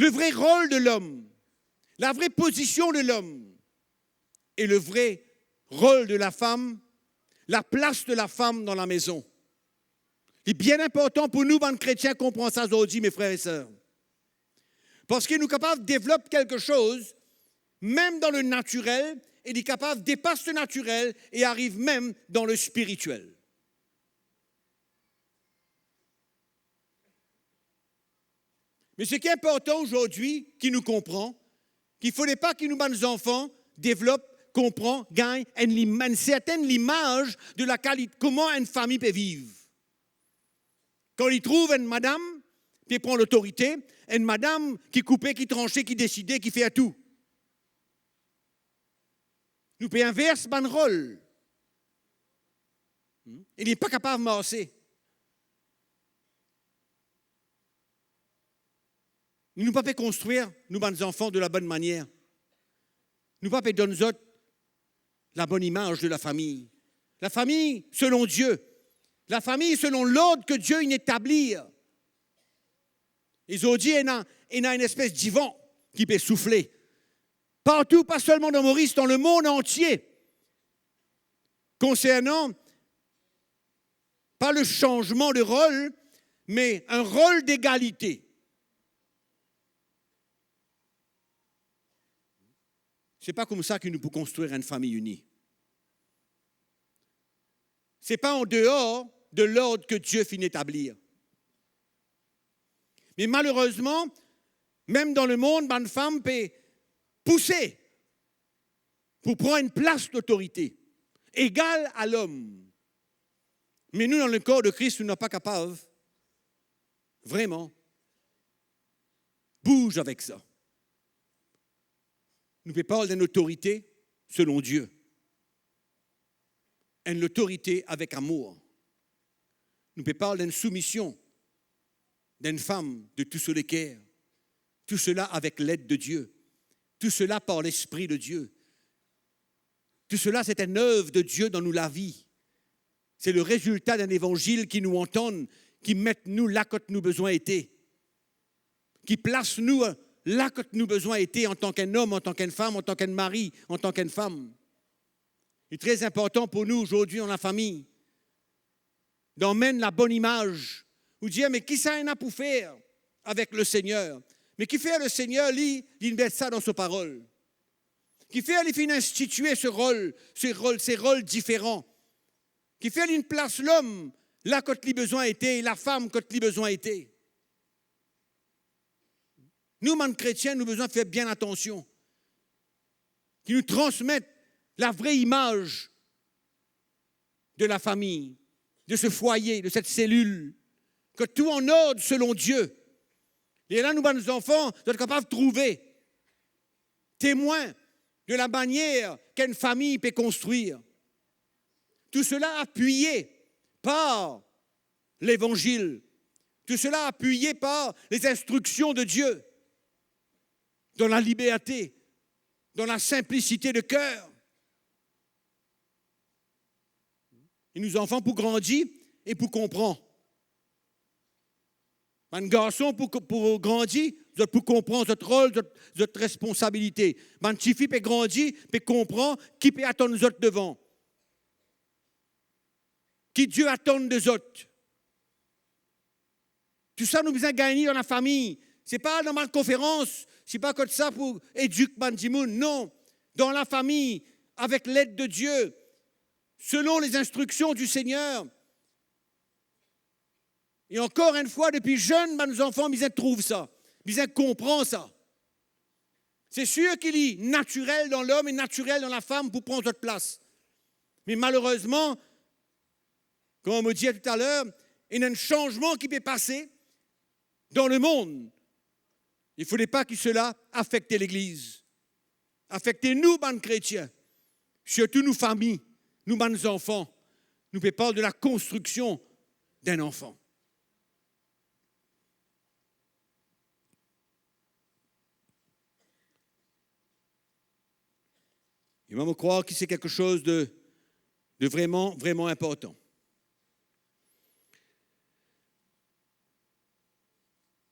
le vre rol de lom, la vre pozision de lom e le vre rol de lafam, laplas de lafam dan lamezon. Li bien inportan pou nou bann kretien konpran sa zordi, me frer e ser. Parski nou kapav devlop kelke soz, mem dan le natirel, e li kapav depas le natirel e ariv mem dan le spiritiel. Me seki inportan azordi ki nou konpran, ki fode pa ki nou bann zanfan devlop, konpran, gagn enn lim-, enn sertenn limaz de la kalit-, kouma enn fami pe viv. Kan li trouv enn madam pe pran lotorite, enn madam ki koupe, ki transe, ki deside, ki fer tou. Nou pe invers bann rol. Hmm? E li pa kapav marse. Nou pa pe konstrir nou bann zanfan de la bonn manier. Nou pa pe donn zot la bonn imaz de lafami. Lafami selon Die. Lafami selon lord ke Die inn etablir. E zordi, ena, ena enn espes divan ki pe soufle. Partou, pa selman dan Moris, dan lemond antie. Konsernan, pa le sanzman de rol, me enn rol degalite. Se pa koumsa ki nou pou konstrir enn fami ini. Se pa andeor de lord ke Die finn etablir. Me malerezman, mem dan lemond, bann fam pe pouse pou pran enn plas lotorite, egal a lom. Me nou, dan lekor de Kris, nou napa kapav vreman bouz avek sa. Nou pe parl d'enn lotorite selon Die. Enn lotorite avek amour. Nou pe parl d'enn soumision d'enn fam de tou so leker. Tou sela avek led de Die. Tou sela par Lespri de Die. Tou sela, se enn ev de Die dan nou lavi. Se le rezilta d'enn levanzil ki nou antann, ki met nou la kot nou bizin ete, ki plas nou la kot nou bizin ete, antan ki enn om, antan ki enn fam, antan ki enn mari, antan ki enn fam. Li tre inportan pou nou zordi dan lafami, d'amenn la bonn imaz. Ou dir, "Me ki sa ena pou fer avek Lesegner?" Me kifer Lesegner, li, li met sa dan so parol? Kifer li finn institie se rol, se rol, se rol diferan? Kifer li plas lom la kot li bizin ete, lafam kot li bizin ete? Nou, bann kretien, nou bizin fer bien atansion ki nou transmet la vre imaz de lafami, de se fwaye, de set selil, ki tou an ord selon Die. Lerla nou bann zanfan, zot kapav trouve temwin de la manier ki enn fami pe konstrir. Tou sela apiye par Levanzil. Tou sela apiye par les instructions de Dieu, dans la liberté, dans la simplicité de cœur. E nou zanfan pou grandi e pou konpran. Bann garson pou, pou grandi, zot pou konpran zot rol, zot, zot responsabilite. Bann tifi pe grandi, pe konpran ki pe atann zot devan, ki Die atann de zot. Tou sa nou bizin gagne dan lafami. Se pa dan bann konferans, se pa kot sa pou edik bann dimoun, non. Dan lafami, avek led de Die, selon les instructions du Seigneur. E ankor enn fwa, depi zenn, bann zanfan bizin trouv sa, bizin konpran sa. Se sir ki li natirel dan lom e natirel dan lafam pou pran zot plas. Me malerezman, kouma mo dir taltaler, ena enn sanzman ki pe pase dan lemond. Li fode pa ki sela afekte Legliz, afekte nou bann kretien, sirtou nou fami, nou bann zanfan. Nou pe parl de la konstriksion d'enn anfan. E mwa, mo krwar ki se kiksoz de, de vreman, vreman inportan.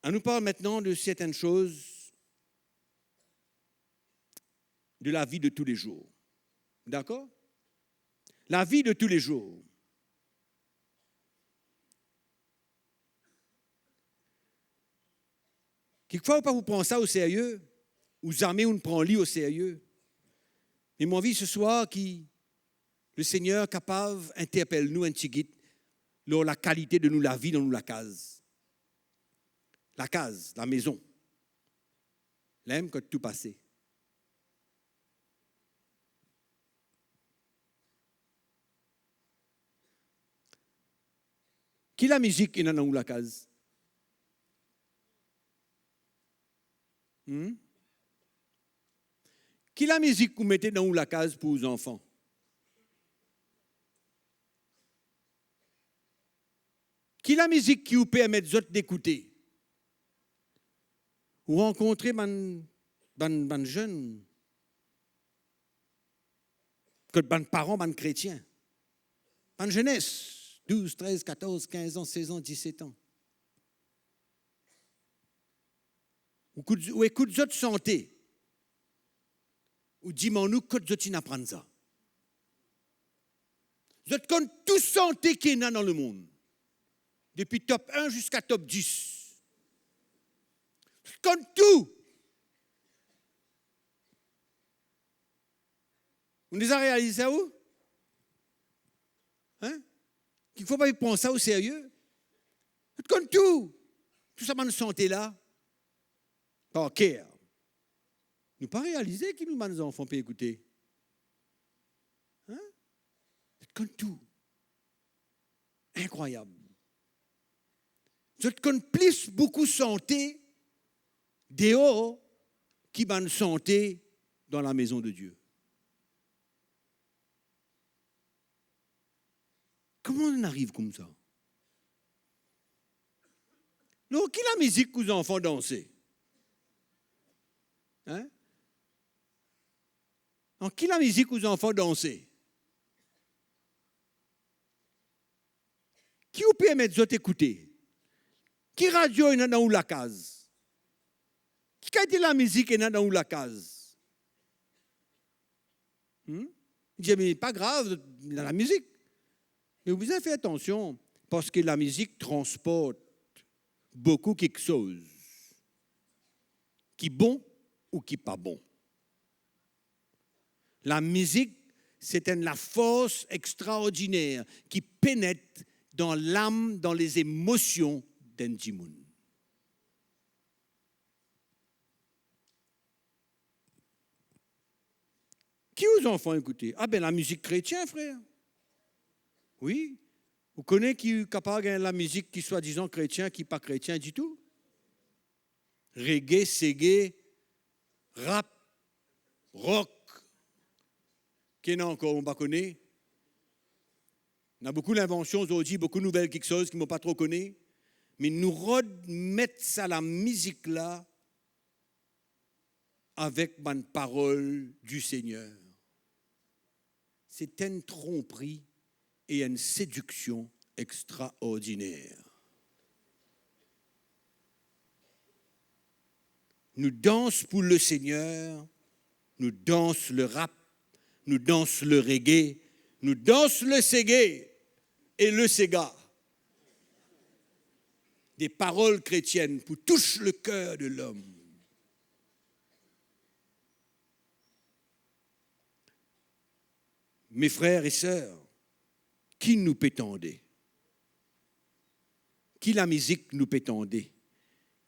Anou parl aster de sertenn soz de lavi de toulezour. Dakor? Lavi de toulezour. Kikfwa ou pa pou pran sa oserye, ou zame ou'nn pran li oserye. Me mo anvi seswar ki Lesegner kapav interpel nou enn tigit lor lakalite de nou lavi dan nou lakaz. Lakaz, lamezon. Lamezon kot tou pase. Ki lamizik ena dan ou lakaz? Hmm? Ki lamizik ou mete dan ou lakaz pou ou zanfan? Ki lamizik ki ou permet zot dekoute? Ou rankontre bann, bann, bann zenn, kot bann paran, bann kretien, bann zenes, douz, trez, katorz, kinz an, sez an, diset an. Ou ekout, ou ekout zot sante. Ou dimann ou kot zot inn aprann sa. Zot konn tou sante ki ena dan lemond, depi top enn ziska top dis. Zot konn tou. Ou deza realize sa ou? Hein? Kikfwa pa pran sa oserye. Zot konn tou. Tou sa bann sante la, par ker. Nou pa realize ki nou bann zanfan pe ekoute. Hein? Zot konn tou. Inkrwayab. Zot konn plis boukou sante deor ki bann sante dan lamezon de Die. Kouma inn ariv koumsa? Lor ki lamizik ou zanfan danse? Hein? An ki lamizik ou zanfan danse? Ki ou permet zot ekoute? Ki radio ena dan ou lakaz? Ki kalite lamizik ena dan ou lakaz? Hmm? Li dir, me pa grav, la, lamizik. Me ou bizin fer atansion, parski lamizik transport boukou kiksoz, ki bon ou ki pa bon. Lamizik, se enn lafors extraordiner ki penet dan lam, dan lezemosion d'enn dimoun. Ki ou zanfan ekoute? Ah ben, lamizik kretien, frer. Wi. Ou kone ki kapav gagn lamizik ki swadizan kretien, ki pa kretien ditou? Reggae, seggae, rap, rock. Ki ena ankor, mo pa kone. Ena boukou linvansion zordi, boukou nouvel kiksoz ki mo pa tro kone. Me nou rod met sa lamizik la avek bann parol di Segner. Se enn tronpri e enn sediksion extraordiner. Nou dans pou Lesegner, nou dans le rap, nou dans le reggae, nou dans le seggae e le sega. Des paroles chrétiennes pour toucher le cœur de l'homme. Me frer e ser, ki nou pe tande? Ki lamizik nou pe tande?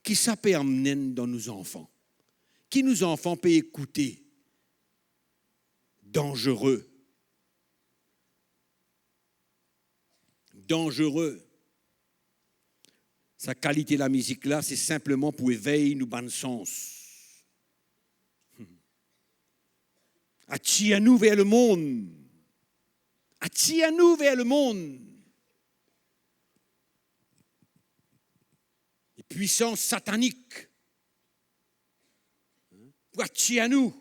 Ki sa pe amenn dan nou zanfan? Ki nou zanfan pe ekoute? Danzere. Danzere. Sa kalite lamizik la, se sinpleman pou evey nou bann sans. Atir nou ver lemond. Atir nou ver lemond. Les puissances sataniques. Pou atir nou.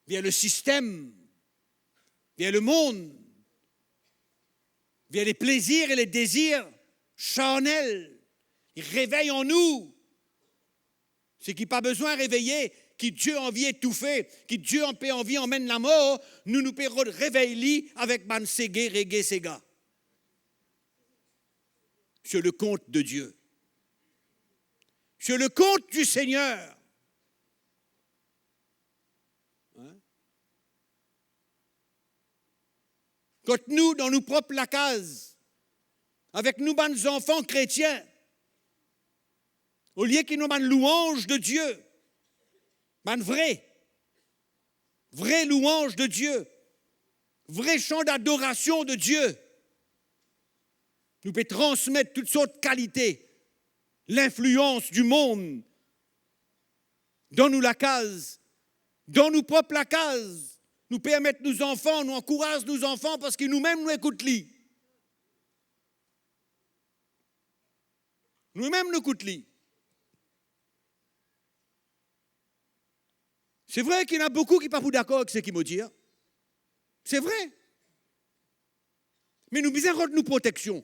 vers le système, vers le monde, vers les plaisirs et les désirs charnels. Li revey an nou seki pa bizin reveye, ki Die anvi etoufe, ki Die pe anvi amenn lamor, nou, nou pe rod-, revey li avek bann sege, rege, sega. Sur le compte de Dieu. Sur le compte du Seigneur. Hein? Kot nou, dan nou prop lakaz, avek nou bann zanfan kretien, olie ki nou bann louanz de Die, bann vre, vre louanz de Die, vre san dadorasion de Die, nou pe transmet tou sort kalite linflians dimond dan nou lakaz, dan nou prop lakaz. Nou permet nou zanfan, nou ankouraz nou zanfan parski noumem nou ekout li. Noumem nou ekout li. Se vre ki ena boukou ki pa pou dakor ek seki mo dir. Se vre. Me nou bizin rod nou proteksion.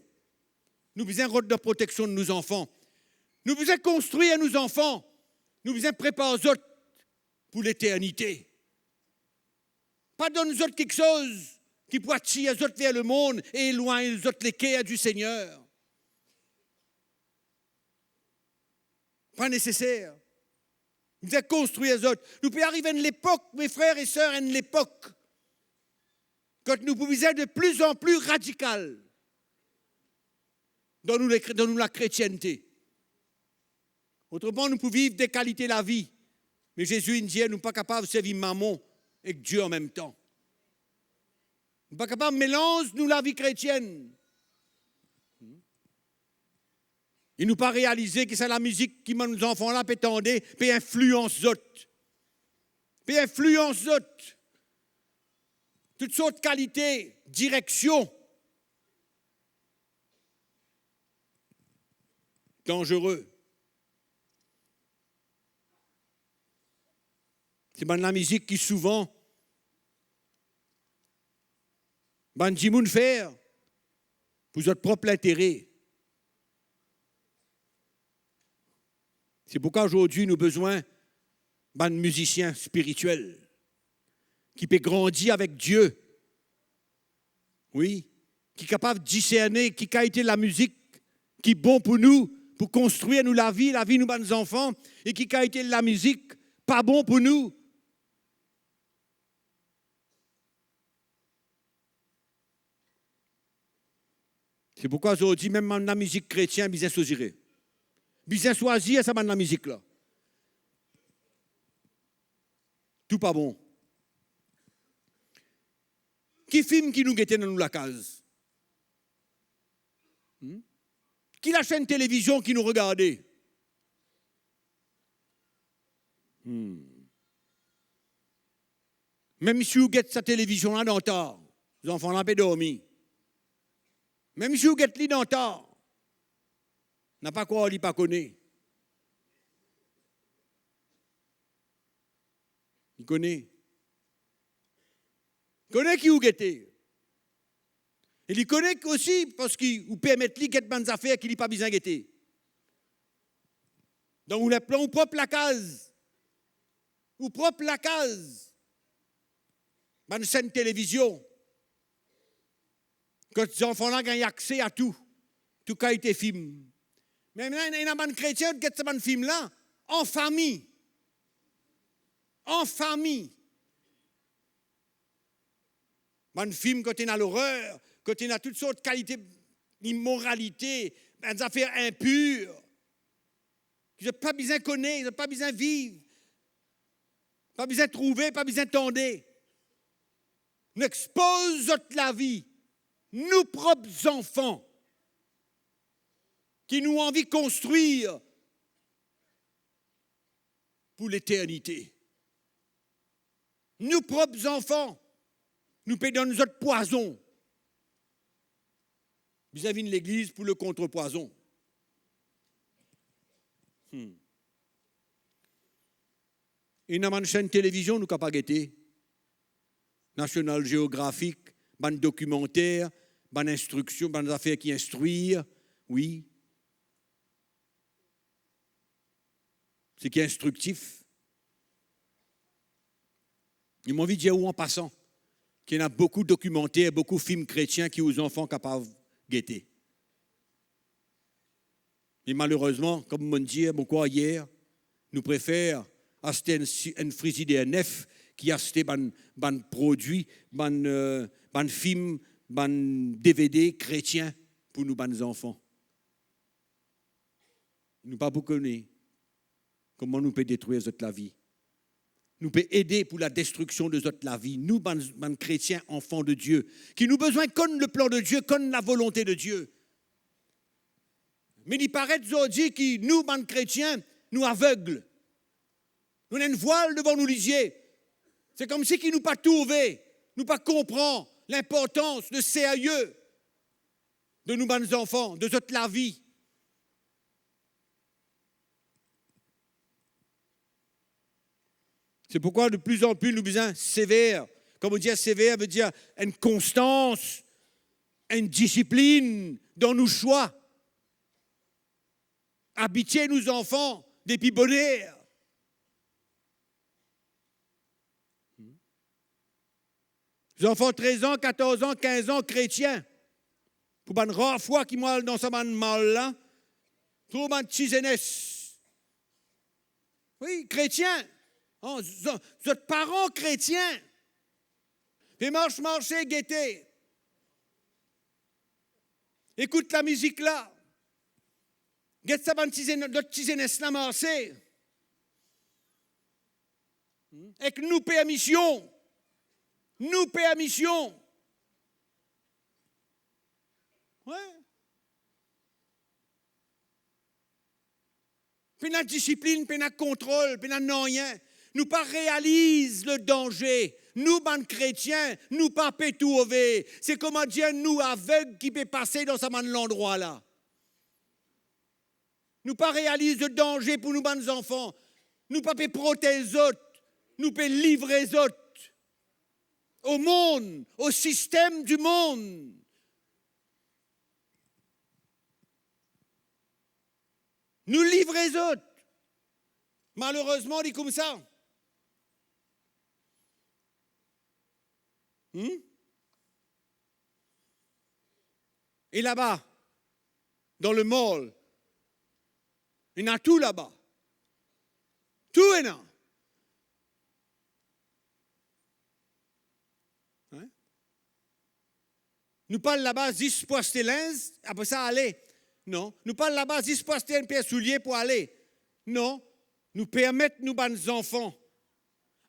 Nou bizin rod dan proteksion nou zanfan. Nou bizin konstrir nou zanfan. Nou bizin prepar zot pou leternite. Pa donn zot kiksoz ki pou atir zot ver lemond e elwagn zot leker di Segner. Pa neseser. Nou bizin konstrir zot. Nou pe ariv enn lepok, me frer e ser, enn lepok kot nou pou bizin de pli an pli radikal dan nou lekre-, dan nou lakretiennte. Otreman, nou pou viv de kalite lavi. Me Zezi inn dir, nou pa kapav servi Mamon ek Die anmemtan. Nou pa kapav melanz nou lavi kretienn. E nou pa realize ki sa lamizik ki bann zanfan la pe tande, pe inflians zot. Pe inflians zot. Tou sort kalite direksion. Danzere. Se bann lamizik ki souvan bann dimoun fer pou zot prop lintere. Se pourkwa zordi nou bizin bann mizisien spiritiel ki pe grandi avek Die. Wi, ki kapav diserne ki kalite lamizik ki bon pou nou, pou konstrir nou lavi, lavi nou bann zanfan, e ki kalite lamizik pa bon pou nou. Se pourkwa zordi mem bann lamizik kretien bizin swazir. Bizin swazir sa bann lamizik la. Tou pa bon. Ki fim ki nou gete dan nou lakaz? Hmm? Ki lasenn televizion ki nou regarde? Hmm. Mem si ou get sa televizion la dan tar, zanfan la pe dormi. Mem si ou get li dan tar, napa krwar li pa kone. Li kone. Kone ki ou gete. E li kone osi parski ou permet li get bann zafer ki li pa bizin gete. Donk ou ena plan ou prop lakaz. Ou prop lakaz. Bann senn televizion. Kot zanfan la gagn akse a tou, tou kalite fim. Me ena, ena bann kretien, get sa bann fim la, an fami. An fami. Bann fim kot ena lorer, kot ena tou sort kalite imoralite, bann zafer inpir. Ki zot pa bizin kone, zot pa bizin viv, pa bizin trouve, pa bizin tande. Nou expoz zot lavi, nou prop zanfan, ki nou anvi konstrir pou leternite. Nou prop zanfan, nou pe donn zot pwazon. Bizin vinn legliz pou le kontrepwazon. Hmm. Ena bann senn televizion nou kapav gete. National Geographic, bann dokimanter, bann instriksion, bann zafer ki instrir, wi. Seki instriktif. E mo anvi dir ou an pasan, ki ena boukou dokimanter, boukou fim kretien ki ou zanfan kapav gete. Me malerezman, kouma mo'nn dir, mo krwar yer, nou prefer aste enn si-, enn frizider nef ki aste bann, bann prodwi, bann, eh, bann fim, bann D V D kretien pou nou bann zanfan. Nou pa pou kone kouma nou pe detrir zot lavi. Nou pe ede pou ladestriksion de zot lavi. Nou bann, bann kretien, anfan de Die, ki nou bizin konn leplan de Die, konn lavolonte de Die. Me li paret zordi ki nou bann kretien, nou aveg. Nou ena enn vwal devan nou lizie. Se koumsi ki nou pa trouve, nou pa konpran linportans, le serye de nou bann zanfan, de zot lavi. Se pourkwa de pli an pli nou bizin sever. Kan mo dir sever, ve dir enn konstans, enn disiplin dan nou swa. Abitie nou zanfan depi boner. Zanfan trez an, katorz an, kinz an, kretien. Pou bann rar fwa ki mo al dan sa bann mal la, trouv bann ti zenes. Wi, kretien. An, zot, zot paran kretien. Pe mars marse, gete. Ekout lamizik la. Get sa bann ti zen-, lot ti zenes la marse. Ek nou permision. Nou permision. Wi. Pena disiplin, pena kontrol, pena nanye. Nou pa realiz le danze. Nou bann kretien, nou pa pe trouve. Se kouma dir nou aveg ki pe pase dan sa bann landrwa la. Nou pa realiz le danze pou nou bann zanfan. Nou pa pe protez zot. Nou pe livre zot o mond, o sistem di mond. Nou livre zot. Malerezman, li koumsa. Hmm? E laba, dan lemond, ena tou laba. Tou ena. Hein? Nou pa al laba zis pou aste linz, apre sa ale. Non, nou pa al laba zis pou aste enn per soulie pou ale. Non, nou permet nou bann zanfan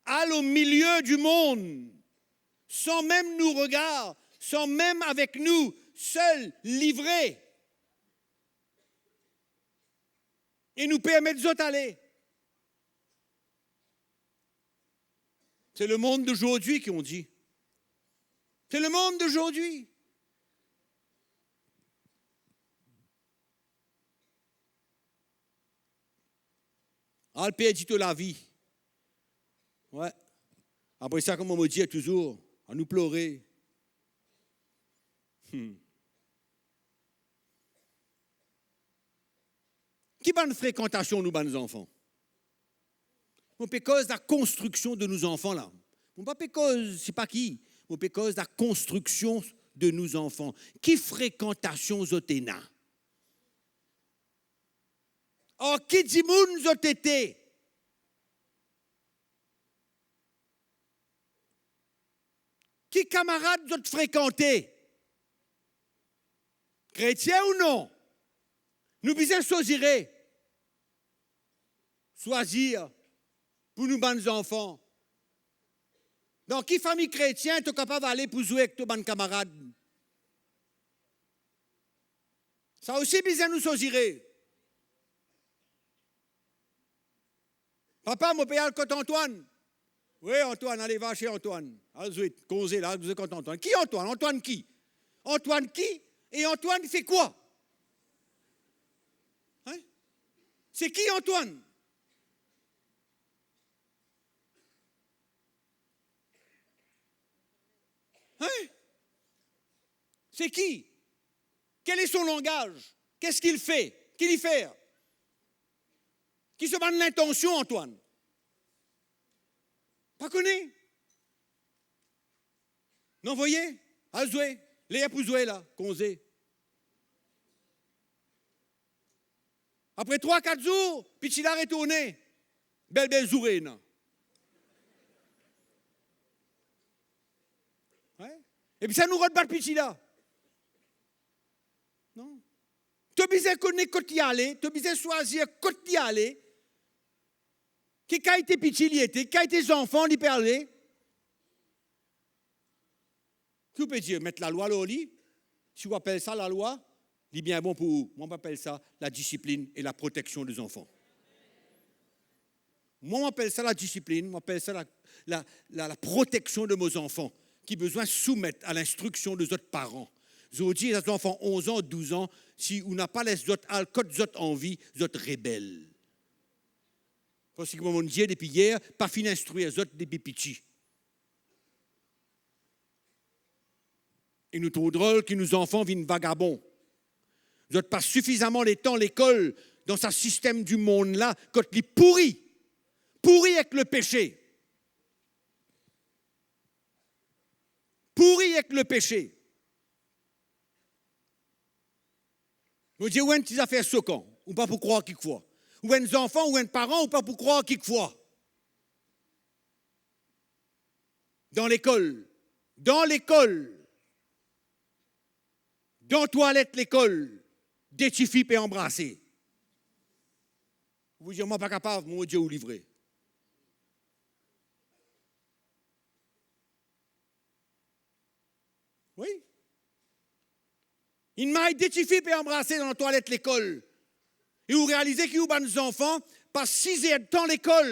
al o milie di mond, san mem nou regar, san mem avek nou, sel, livre. E nou permet zot ale. C'est le monde d'aujourd'hui qu'on dit. C'est le monde d'aujourd'hui. Al perdi to lavi. Wi. Apre sa, kouma mo dir touzour, anou plore. Hmm. Ki bann frekantasion nou bann zanfan? Mo pe koz lakonstriksion de nou zanfan la. Mo pa pe koz sipa ki. Mo pe koz lakonstriksion de nou zanfan. Ki frekantasion zot ena? Ar ki dimoun zot ete? Ki kamarad zot frekante? Kretien ou non? Nou bizin sozire, swazir pou nou bann zanfan. Dan ki fami kretien to kapav ale pou zwe ek to bann kamarad? Sa osi bizin nou sozire. Papa, mo pe al kot Antoine. Wi, Antoine, ale, va chez Antoine. Al zwe, konze la, al zwe kot Antoine. Ki Antoine? Antoine ki? Antoine ki? E Antoine fe kwa? Hein? Se ki Antoine? Hein? C'est qui? Quel est son langage? Qu'est-ce qu'il fait? Ki li fer? Ki so bann lintansion, Antoine? Pa kone. Non, voye, al zwe. Ler pou zwe la, konze. Apre trwa, kat zour, piti la retourne. Bel, bel zoure, non? Wi. Epi sa nou rod bat piti la. Non. To bizin kone kot li ale, to bizin swazir kot li ale. Ki kalite piti li ete, ki kalite zanfan li pe ale. Ki ou pe dir, met lalwa lor li? Si ou apel sa lalwa, li bien bon pou ou. Mwa, mo apel sa ladisiplinn e laproteksion de zanfan. Mwa, mo apel sa ladisiplinn, mo apel sa la, la, la, laproteksion de mo zanfan, ki bizin soumet a linstriksion de zot paran. Zordi, sa zanfan onz an, douz an, si ou napa les zot al kot zot anvi, zot rebel. Parski mo monn dir depi yer, pa finn instrir zot depi piti. E nou trouv drol ki nou zanfan vinn vagabon. Zot pas sifizaman letan lekol dan sa sistem dimond la, kot li pouri. Pouri ek lepese. Pouri ek lepese. Mo dir, ou enn ti zafer sokan, ou pa pou krwar kikfwa. Ou enn zanfan, ou enn paran, ou pa pou krwar kikfwa. Dan lekol, dan lekol, dan twalet lekol, de tifi pe anbrase. Ou dir, mwa pa kapav, mo dir ou li vre. Wi. Enn may de tifi pe anbrase dan twalet lekol. E ou realize ki ou bann zanfan pas sizertan lekol.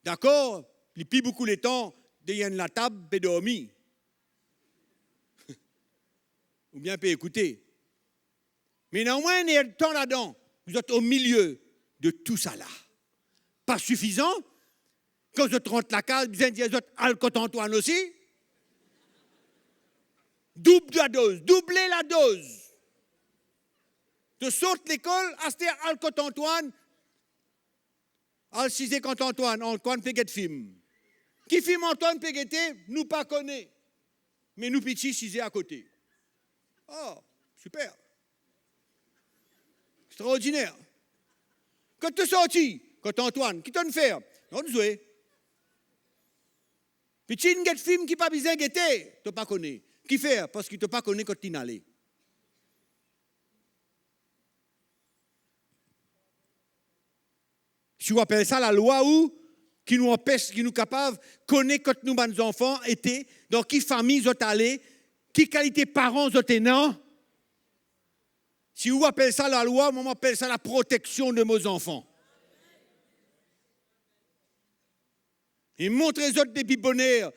Dakor, li pli boukou letan deryer enn latab pe dormi. Oubien pe ekoute. Me ena omwin enn ertan ladan, zot omilie de tousala. Pa sifizan, kan zot rant lakaz, bizin dir zot al kot Antwann osi. Doub ladoz, double ladoz. To sort lekol, aster al kot Antwann, al size kot Antwann, Antwann pe get fim. Ki fim Antwann pe gete, nou pa kone. Me nou piti size akote. Oh, siper. Extraordiner. Kot to sorti? Kot Antwann. Ki to'nn fer? No'nn zwe. Piti inn get fim ki pa bizin gete, to pa kone. Kifer? Parski to pa kone kot linn ale. Si ou apel sa lalwa ou, ki nou anpes, ki nou kapav kone kot nou bann zanfan ete, dan ki fami zot ale, ki kalite paran zot ena, si ou apel sa lalwa, mwa, mo apel sa laproteksion de mo zanfan. E montre zot depi boner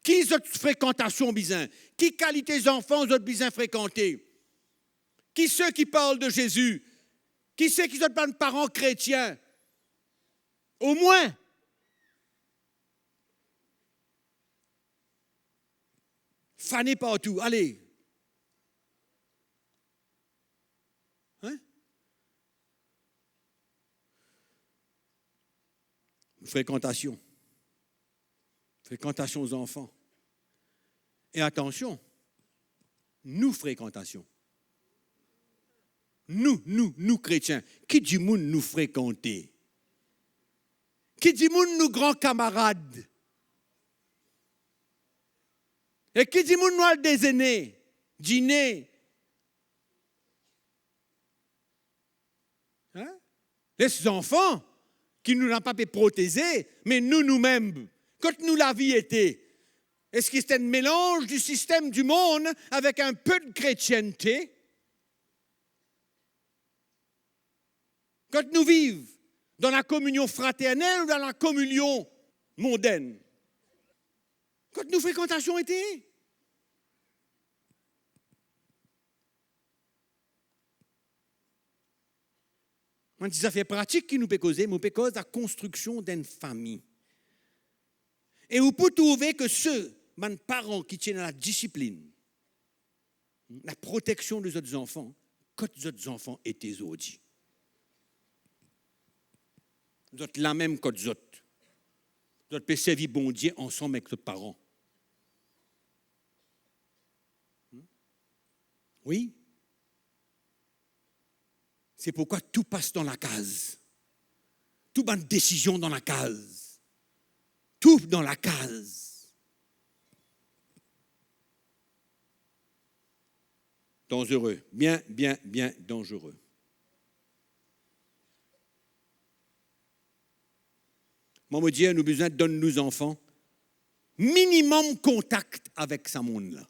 ki zot frekantasion bizin, ki kalite zanfan zot bizin frekante, ki se ki parl de Zezi, ki se ki zot bann paran kretien. Omwin, fane partou, ale. Hein? Frekantasion. Frekantasion zanfan. E atansion, nou frekantasion. Nou, nou, nou kretien, ki dimoun nou frekante? Ki dimoun nou gran kamarad? E ki dimoun nou al dezene, dine? Hein? Les zanfan ki nou napa pe proteze, me nou, noumem, kot nou lavi ete? Eski se enn melanz di sistem dimond avek enn pe de kretiennte? Kot nou viv dan lakominion fraternel ou dan lakominion mondenn? Kot nou frekantasion ete? Bann ti zafer pratik ki nou pe koze, mo pe koz lakonstriksion d'enn fami. E ou pou trouve ke se bann paran ki ti ena ladisiplinn, laproteksion de zot zanfan, kot zot zanfan ete zordi? Zot lamem kot zot. Zot pe servi Bondie ansam ek zot paran. Wi. Se pourkwa tou pas dan lakaz. Tou bann desizion dan lakaz. Tou dan lakaz. Danzere. Bien, bien, bien danzere. Mwa, mo dir, nou bizin donn nou zanfan minimum kontak avek sa mond la.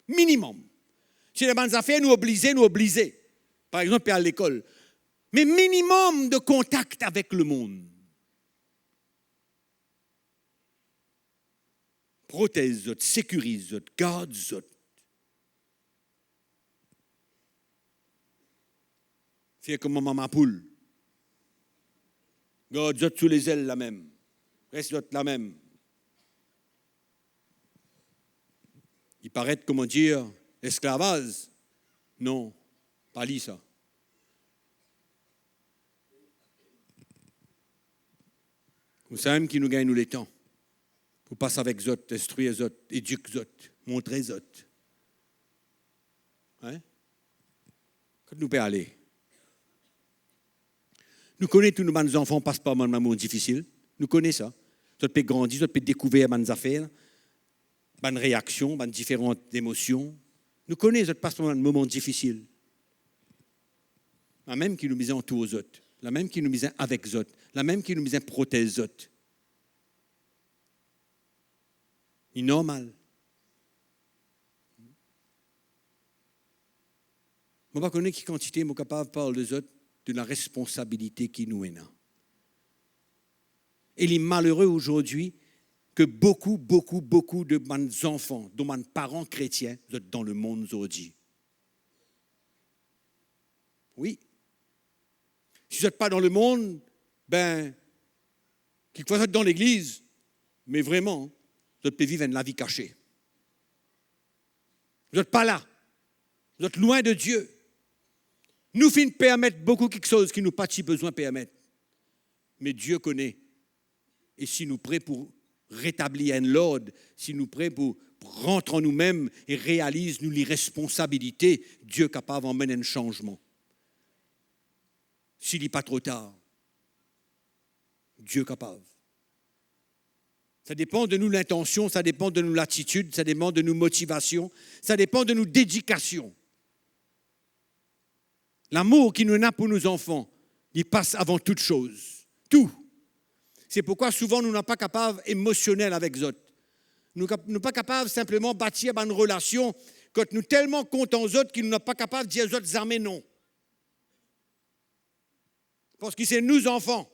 Minimum. Si ena bann zafer nou oblize, nou oblize. Par exanp, pe al lekol. Me minimum de kontak avek lemond. Protez zot, sekiriz zot, gard zot. Fer kouma mama poul. Gard zot sou lezel lamem. Res zot lamem. Li paret, kouma dir, lesklavaz. Non, pa li sa. Koumsa mem ki nou gagn nou letan pou pas avek zot, instrir zot, edik zot, montre zot. Hein? Kot nou pe ale? Nou kone tou nou bann zanfan pas par bann moman difisil. Nou kone sa. Zot pe grandi, zot pe dekouver bann zafer, bann reaksion, bann diferan emosion. Nou kone zot pas par bann moman difisil. Lamem ki nou bizin antour zot, lamem ki nou bizin avek zot, lamem ki nou bizin protez zot. Li normal. Mo pa kone ki kantite mo kapav parl de zot, de laresponsabilite ki nou ena. E li malere azordi ke boukou, boukou, boukou de bann zanfan, de bann paran kretien, zot dan lemond azordi. Wi. Si zot pa dan lemond, be, kikfwa zot dan legliz, me vreman, zot pe viv enn lavi kase. Zot pa la. Zot lwin de Die. Nou finn permet boukou kiksoz ki nou pa ti bizin permet. Me Die kone. E si nou pre pou retablir enn lord, si nou pre pou rant an noumem e realiz nou liresponsabilite, Die kapav amenn enn sanzman. Si li pa tro tar, Die kapav. Sa depan de nou lintansion, sa depan de nou latitid, sa depan de nou motivasion, sa depan de nou dedikasion. Lamour ki nou ena pou nou zanfan, li pas avan tou soz. Tou. Se pourkwa souvan nou napa kapav emosionel avek zot. Nou kap-, nou pa kapav sinpleman batir bann relasion kot nou telman kontan zot ki nou napa kapav dir zot zame non. Parski se nou zanfan.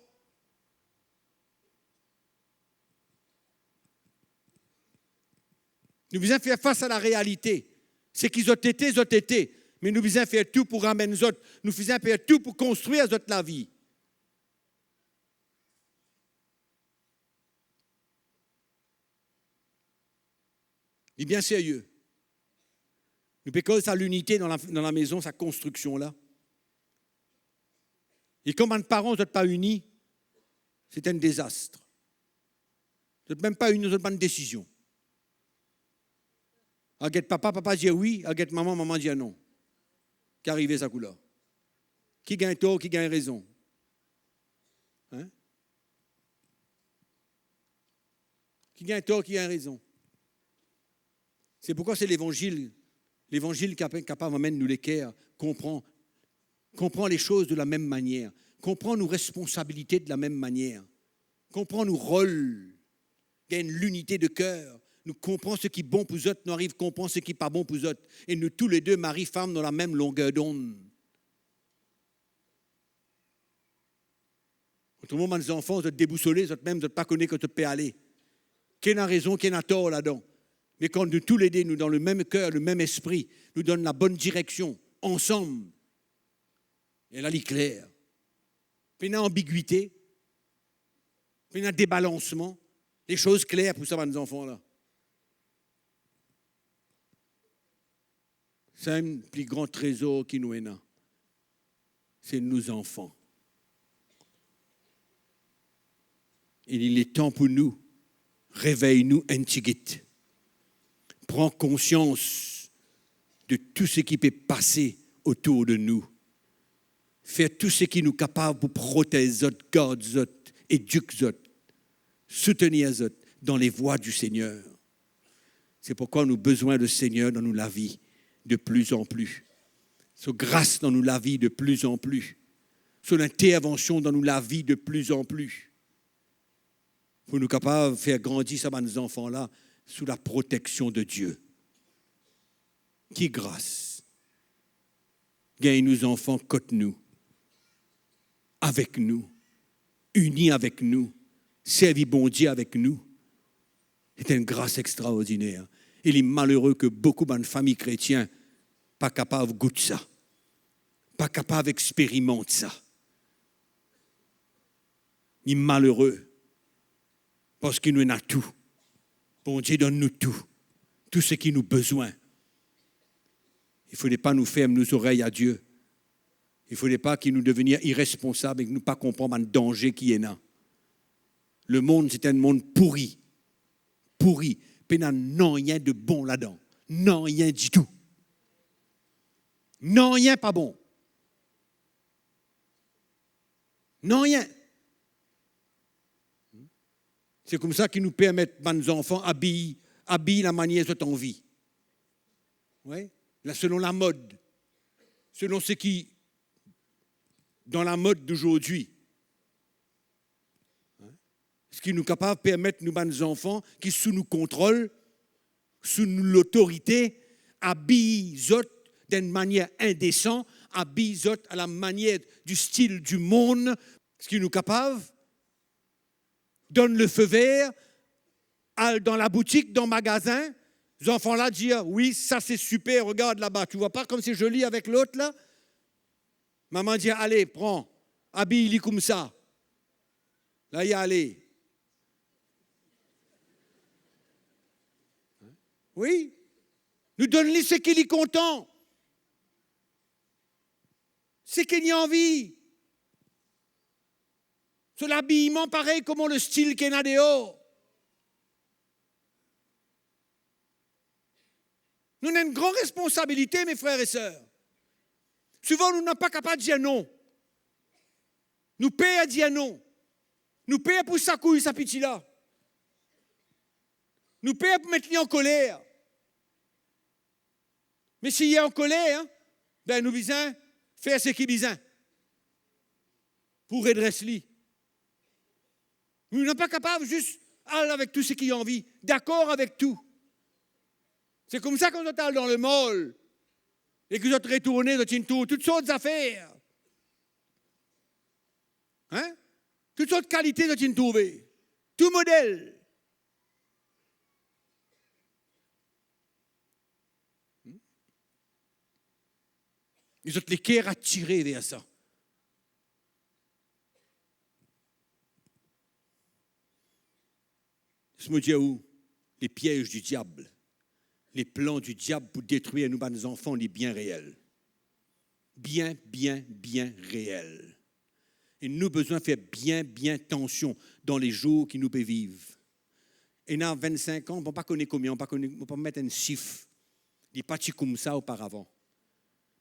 Nou bizin fer fas a larealite. Seki zot ete, zot ete. Me nou bizin fer tou pou ramenn zot. Nou bizin fer tou pou konstrir zot lavi. Li bien serye. Nou pe koz sa linite dan la, dan lamezon, sa konstriksion la. E kan bann paran, zot pa ini, se enn dezas. Zot mem pa ini, zot bann desizion. Al get papa, papa dir wi, al get mama, mama dir non. Ki arive sa kou la? Ki gagn tor, ki gagn rezon? Hein? Ki gagn tor, ki gagn rezon? Se pourkwa se Levanzil, Levanzil ki kapav amenn nou leker konpran, konpran les choses de la même manière, konpran nou responsabilite de la même manière, konpran nou rol, gagn linite de ker, nou konpran seki bon pou zot, nou ariv konpran seki pa bon pou zot, e nou toule de, mari, fam, dan lamem longer donn. Otremon, bann zanfan, zot debousole, zot mem, zot pa kone kot zot pe ale. Ki ena rezon, ki ena tor ladan. Me kan nou toule de, nou dan lemem ker, lemem espri, nou donn labonn direksion, ansam, e la, li kler. Pena anbigwite, pena debalansman, lesoz kler pou sa bann zanfan la. Sa enn pli gran trezor ki nou ena, se nou zanfan. E li letan pou nou revey nou enn tigit, pran konsians de tou seki pe pase otour de nou, fer tou seki nou kapav pou protez zot, gard zot, edik zot, soutenir zot dan levwa di Segner. Se pourkwa nou bizin Lesegner dan nou lavi de pli an pli. So gras dan nou lavi de pli an pli. So lintervansion dan nou lavi de pli an pli. Pou nou kapav fer grandi sa bann zanfan la sou laproteksion de Die. Ki gras! Gagn nou zanfan kot nou, avek nou, ini avek nou, servi Bondie avek nou. Se enn gras extraordiner. E li malere ki boukou bann fami kretien pa kapav gout sa, pa kapav experimant sa. Li malere, parski nou ena tou. Bondie donn nou tou, tou seki nou bizin. Il fode pa nou ferm nou zorey a Die. Il fode pa ki nou devenir iresponsab e ki nou pa konpran bann danze ki ena. Lemond, se enn mond pouri. Pouri. Pena nanye de bon ladan. Nanye ditou. Nanye pa bon. Nanye. Se koumsa ki nou permet bann zanfan abiy, abiy lamanier zot anvi. Wi, la, selon lamod. Selon seki dan lamod dozordi. Eski nou kapav permet nou bann zanfan ki sou nou kontrol, sou nou lotorite, abiy zot dan enn manier indesan, abiy zot a lamanier di stil di mond? Eski nou kapav donn le feu vert, al dan laboutik, dan magazin, zanfan la dir, "Wi, sa se siper, regard laba, tu vois pas comme c'est joli avec l'autre là?" Mama dir, "Ale, pran, abiy li koumsa." La, li ale. Wi, nou donn li seki li kontan, seki li anvi. So labiyman parey kouma le stil ki ena deor. Nou ena enn gran responsabilite, me frer e ser. Souvan, nou napa kapav dir non. Nou per dir non. Nou per pou sakouy sa piti la. Nou per pou met li ankoler. Me si li ankoler, be, nou bizin fer seki bizin pou redres li. Nou napa kapav zis al avek tou seki anvi, dakor avek tou. Se koumsa kan zot al dan lemol e ki zot retourne, zot inn trouv tou sort zafer. Hein? Tou sort kalite zot inn trouve. Tou model. E zot leker atire ver sa. Les mots, ou, le piez di diab, le plan di diab pou detrir nou bann zanfan, li bien reel. Bien, bien, bien reel. E nou bizin fer bien, bien tansion dan le zour ki nou pe viv. Ena vinn-sink an, mo pa kone konbien, mo pa kone, mo pa met enn sif. Li pa ti koumsa oparavan.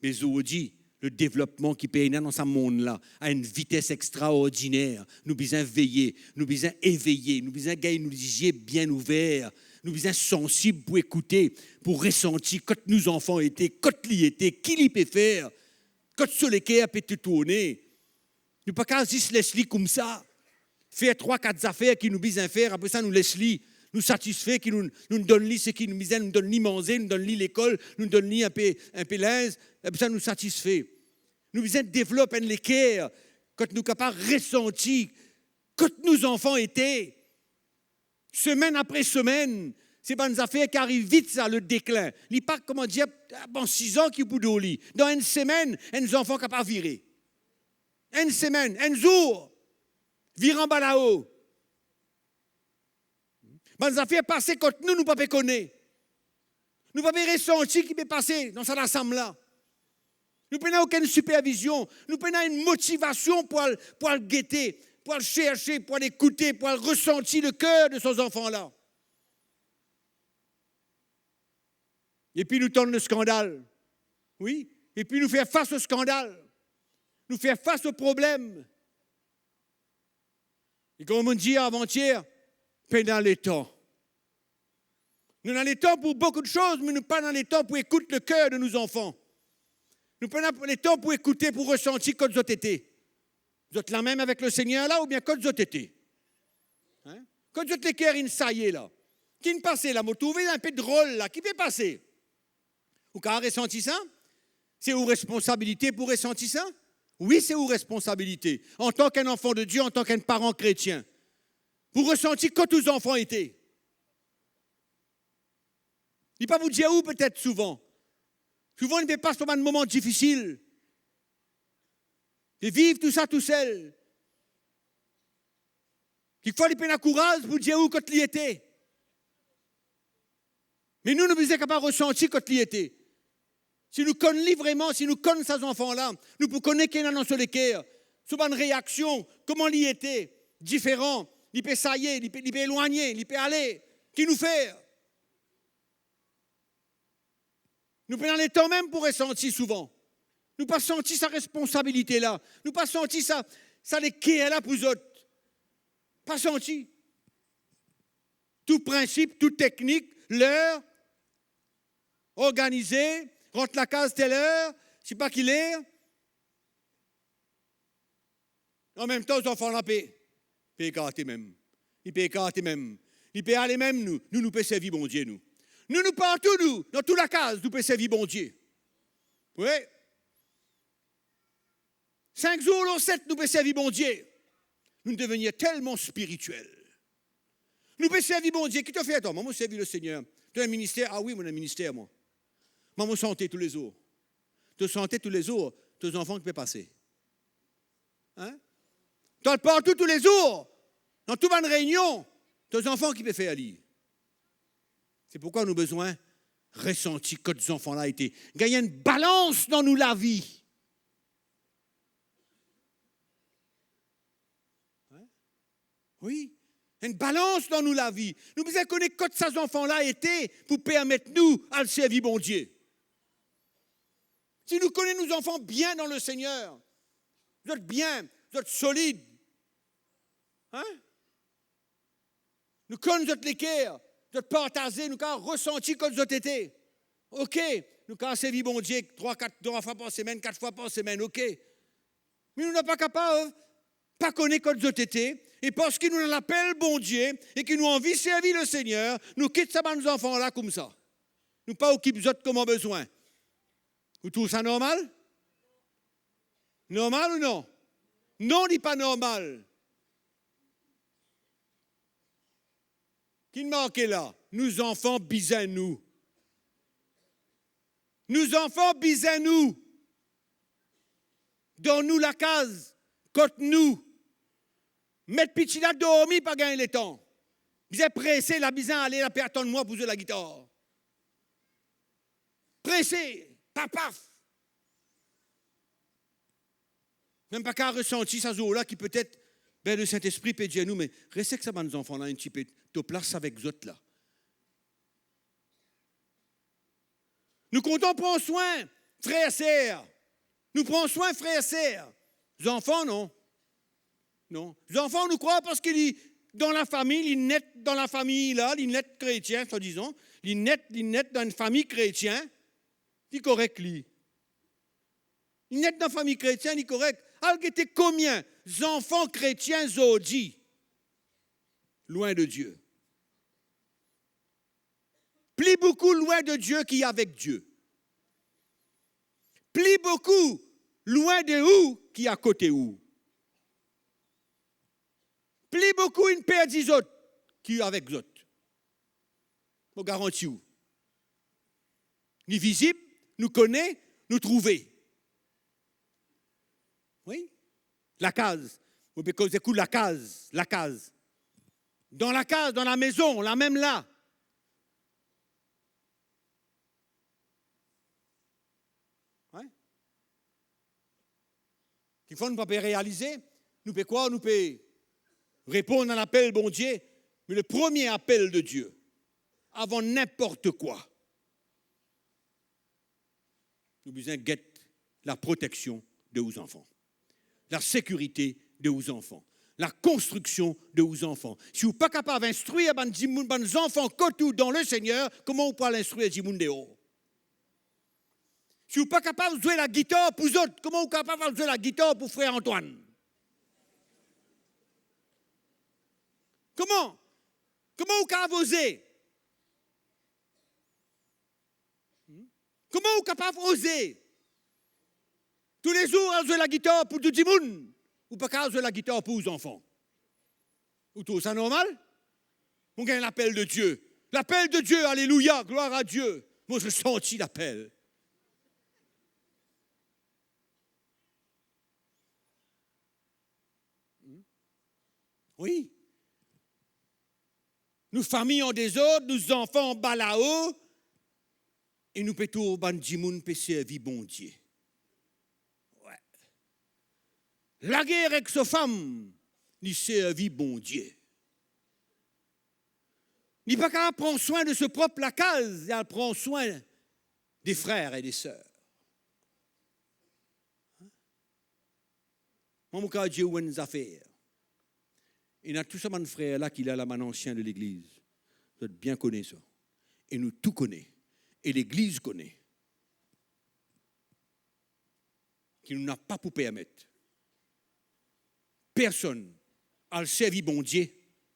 Me zordi, le devlopman ki pe ena dan sa mond la, a enn vites extraordiner. Nou bizin veye, nou bizin eveye, nou bizin gagn nou lizie bien ouver, nou bizin sansib pou ekoute, pou resanti kot nou zanfan ete, kot li ete, ki li pe fer, kot so leker pe tourne. Nou pa kav zis les li koumsa, fer trwa, kat zafer ki nou bizin fer, apre sa nou les li, nou satisfe ki nou, nou donn li seki nou bizin, nou donn li manze, nou donn li lekol, nou donn li inpe, inpe linz, apre sa nou satisfe. Nou bizin devlop enn leker kot nou kapav resanti kot nou zanfan ete. Semenn apre semenn, se bann zafer ki ariv vit sa, le deklin. Li pa, kouma dir, an sizan ki pou dor li. Dan enn semenn, enn zanfan kapav vire. Enn semenn, enn zour, vir anba lao. Bann zafer pase kot nou, nou pa pe kone. Nou pa pe resanti ki pe pase dan sa lasam la. Nou pena okenn sipervizion, nou pena enn motivasion pou al, pou al gete, pou al serse, pou al ekoute, pou al resanti leker de so zanfan la. Epi nou tann leskandal. Wi, epi nou fer fas o skandal. Nou fer fas o problem. E kouma mo dir avantier, pena letan. Nou ena letan pou boukou de soz, me nou pena letan pou ekout leker de nou zanfan. Nou pena letan pou ekoute, pou resanti kot zot ete. Zot lamem avek Lesegner la oubien kot zot ete? Hein? Kot zot leker inn saye la? Ki'nn pase la? Mo trouve inpe drol la. Ki pe pase? Ou kapav resanti sa? Se ou responsabilite pou resanti sa? Wi, se ou responsabilite. Antan ki enn anfan de Die, antan ki enn paran kretien, pou resanti kot ou zanfan ete. Li pa pou dir ou petet souvan. Souvan, li pe pas par bann moman difisil. Li viv tou sa tousel. Kikfwa, li pena kouraz pou dir ou kot li ete. Me nou, nou bizin kapav resanti kot li ete. Si nou konn li vreman, si nou konn sa zanfan la, nou pou kone ki ena dan so leker, so bann reaksion, kouma li ete, diferan, li pe saye, li pe, li pe elwagne, li pe ale, ki nou fer? Nou pena letan mem pou resanti souvan. Nou pa santi sa responsabilite la. Nou pa santi sa, sa leker la pou zot. Pa santi. Tou prinsip, tou teknik, ler, organize, rant lakaz tel er, sipa ki ler. Anmemtan, zanfan la pe, pe ekarte mem. Li pe ekarte mem. Li pe ale mem, nou, nou, nou pe servi Bondie, nou. Nou, nou partou, nou, dan tou lakaz, nou pe servi Bondie. Wi. Sink zour lor set, nou pe servi Bondie. Nou devni telman spiritiel. Nou pe servi Bondie. Ki to fer twa? Mwa, mo servi Lesegner. To ena minister? A wi, mo ena minister, mwa. Mwa, mo sante toulezour. To sante toulezour, to zanfan ki pe pase? Hein? To al partou toulezour, dan tou bann reynion, to zanfan ki pe fer li? Se pourkwa nou bizin resanti kot zanfan la ete. Gagn enn balans dan nou lavi. Hein? Wi, enn balans dan nou lavi. Nou bizin kone kot sa zanfan la ete pou permet nou al servi Bondie. Si nou kone nou zanfan bien dan Lesegner, zot bien, zot solid, hein? Nou konn zot leker, zot partaze, nou kapav resanti kot zot ete. Ok, nou kapav servi Bondie trwa, kat, trwa fwa par semenn, kat fwa par semenn, ok. Me nou napa kapav pa kone kot zot ete, e parski nou ena lapel Bondie e ki nou anvi servi Lesegner, nou kit sa bann zanfan la koumsa. Nou pa okip zot kouma bizin. Ou trouv sa normal? Normal ou non? Non, li pa normal. Ki marke la? Nou zanfan bizin nou. Nou zanfan bizin nou. Dan nou lakaz, kot nou. Met piti la dormi, pa gagn letan. Bizin prese, la bizin ale, la pe atann mwa pou zwe lagitar. Prese, pa paf. Mem pa kapav resanti sa zour la ki petet, be, Lesintespri pe dir nou, me res ek sa bann zanfan la enn tipe, to plas avek zot la. Nou kontan pran swin frer, ser. Nou pran swin frer, ser. Zanfan, non. Non. Zanfan, nou krwar parski li dan lafami, li net dan lafami la, li net kretien, swadizan. Li net, li net dan enn fami kretien, li korek li. Li net dan fami kretien, li korek. Al gete konbien zanfan kretien zordi lwin de Die. Pli boukou lwin de Die ki avek Die. Pli boukou lwin de ou ki akote ou. Pli boukou inn perdi zot ki avek zot. Mo garanti ou. Li vizib, nou kone, nou trouve. Wi. Lakaz. Mo pe koz ek ou lakaz, lakaz. Dan lakaz, dan lamezon, lamem la. Difwa nou pa pe realize, nou pe krwar nou pe reponn a lapel Bondie, me le premie apel de Dieu, avan ninport kwa, nou bizin get laproteksion de ou zanfan, lasekirite de ou zanfan, lakonstriksion de ou zanfan. Si ou pa kapav instrir bann dimoun, bann zanfan kot ou dan Lesegner, kouma ou pou al instrir dimoun deor? Si ou pa kapav zwe lagitar pou zot, kouma ou kapav al zwe lagitar pou frer Antoine? Kouma? Kouma ou kapav oze? Hmm? Kouma ou kapav oze toulezour al zwe lagitar pou tou dimoun, ou pa kapav zwe lagitar pou ou zanfan? Ou trouv sa normal? Mo gagn lapel de Dieu. Lapel de Dieu, alelouya, glwar a Dieu. Mo santi lapel. Hmm? Wi. Nou fami an dezord, nou zanfan anba lao, e nou pe trouv bann dimoun pe servi Bondie. Wi. Lager ek so fam, li servi Bondie. Li pa kapav pran swin de so prop lakaz, li al pran swin de frer e de ser. Mwa, mo kapav dir ou enn zafer. Ena tou sa bann frer la ki la, la bann ansien de legliz. Zot bien kone sa. E nou tou kone. E legliz kone. Ki nou napa pou permet personn al servi Bondie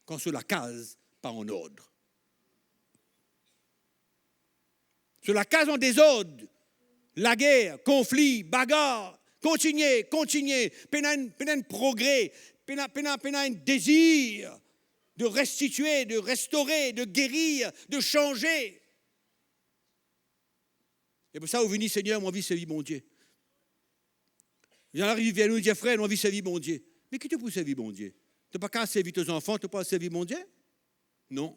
kan so lakaz pa an ord. So lakaz an dezord, lager, konfli, bagar, kontigne, kontigne, pena enn, pena enn progre, pena, pena, pena enn dezir de restitie, de restore, de gerir, de sanze. E pou sa ou vini, Segner, mo anvi servi Bondie. Li ariv ver nou, li dir, frer, nou anvi servi Bondie. Me ki to pou servi Bondie? To pa kapav servi to zanfan, to pa servi Bondie? Non.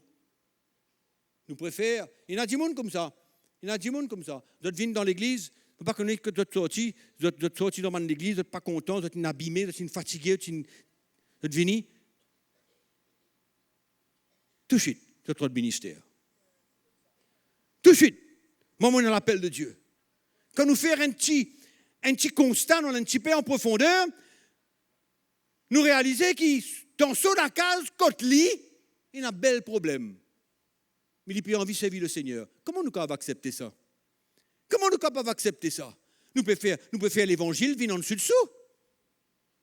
Nou prefer, ena dimoun koumsa. Ena dimoun koumsa. Zot vinn dan legliz, nou pa kone kot zot sorti, zot, zot sorti dan bann legliz, zot pa kontan, zot inn abime, zot inn fatige, zot inn, zot vini. Touswit, zot rod minister. Touswit, mwa, mo ena lapel de Dieu. Kan nou fer enn ti, enn ti konsta, nou al enn tipe an profonder, nou realize ki dan so lakaz, kot li, ena bel problem. Me li pe anvi servi Lesegner. Kouma nou kapav aksepte sa? Kouma nou kapav aksepte sa? Nou pe fer, nou pe fer levanzil vinn annsou dsou.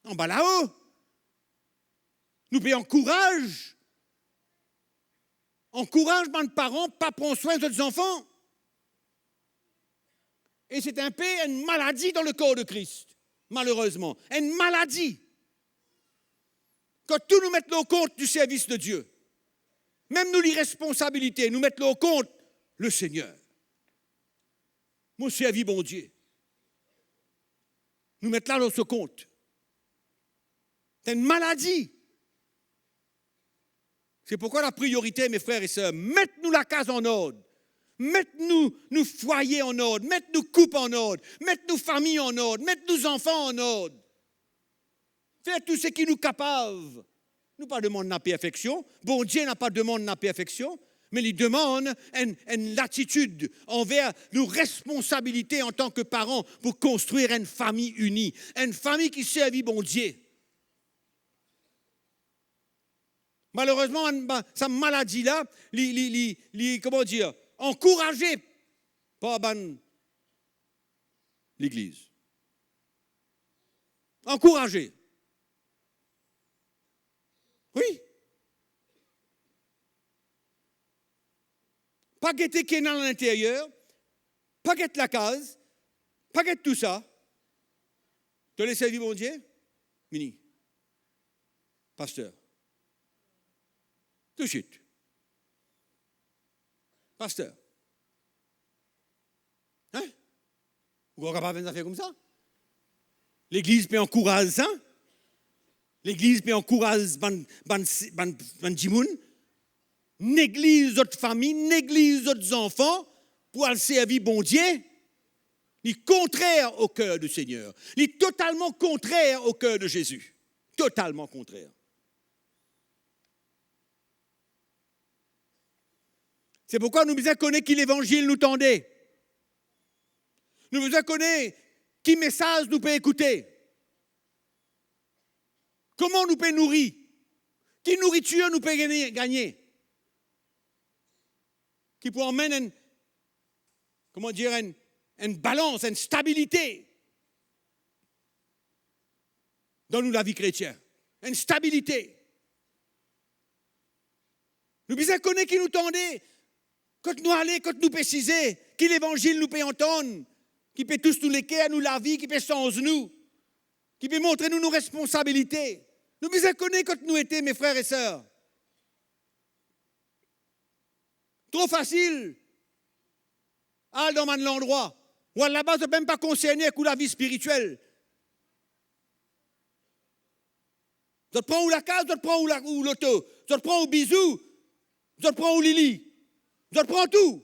Anba lao. Nou pe ankouraz, ankouraz bann paran pa pran swin zot zanfan. E se enn pe enn maladi dan lekor de Kris, malerezman. Enn maladi. Kan tou nou met lor kont di servis de Dieu, mem nou liresponsabilite, nou met lor kont Lesegner. Mo servi Bondie. Nou met la lor so kont. Se enn maladi. Se pourkwa lapriorite, me frer e ser, met nou lakaz an ord. Met nou, nou fwaye an ord. Met nou koup an ord. Met nou fami an ord. Met nou zanfan an ord. Fer tou seki nou kapav. Nou pa demann laperfeksion. Bondie napa demann laperfeksion, me li demann enn, enn latitid anver nou responsabilite antan ki paran pou konstrir enn fami ini, enn fami ki servi Bondie. Malerezman, enn ba-, sa maladi la, li, li, li, li, kouma dir, ankouraze par bann legliz. Ankouraze. Wi. Pa gete ki ena dan linteryer, pa get lakaz, pa get tou sa. To le servi Bondie? Vini. Paster. Touswit. Paster. Hein? Ou krwar kapav enn zafer koumsa? Legliz pe ankouraz sa? Legliz pe ankouraz bann, bann, bann, bann dimoun negliz zot fami, negliz zot zanfan pou al servi Bondie? Li kontrer o ker di Segner. Li totalman kontrer o ker di Zezi. Totalman kontrer. Se pourkwa nou bizin kone ki levanzil nou tande. Nou bizin kone ki mesaz nou pe ekoute. Kouma nou pe nouri. Ki nouritir nou pe gagne, gagne. Ki pou amenn enn, kouma dir, enn, enn balans, enn stabilite dan nou lavi kretien. Enn stabilite. Nou bizin kone ki nou tande, kot nou ale, kot nou pe size, ki levanzil nou pe antann, ki pe tous nou leker, nou lavi, ki pe sanz nou, ki pe montre nou nou responsabilite. Nou bizin kone kot nou ete, me frer e ser. Tro fasil al dan bann landrwa. Ou al laba, zot mem pa konserne ek ou lavi spiritiel. Zot pran ou lakaz, zot pran ou la-, ou loto, zot pran ou bizou, zot pran ou lili, zot pran tou.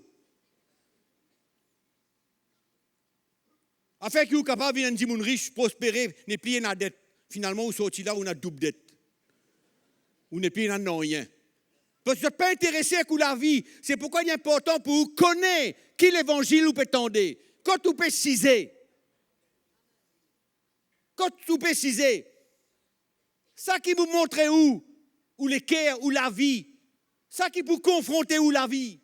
Afer ki ou kapav vinn enn dimoun ris, prospere, nepli ena det. Finalman, ou sorti la, ou ena doub det. Ou nepli ena nanye. Parski zot pa interese ek ou lavi. Se pourkwa li inportan pou ou kone ki levanzil ou pe tande, kot ou pe size. Kot ou pe size. Sa ki pou montre ou, ou leker, ou lavi. Sa ki pou konfronte ou lavi.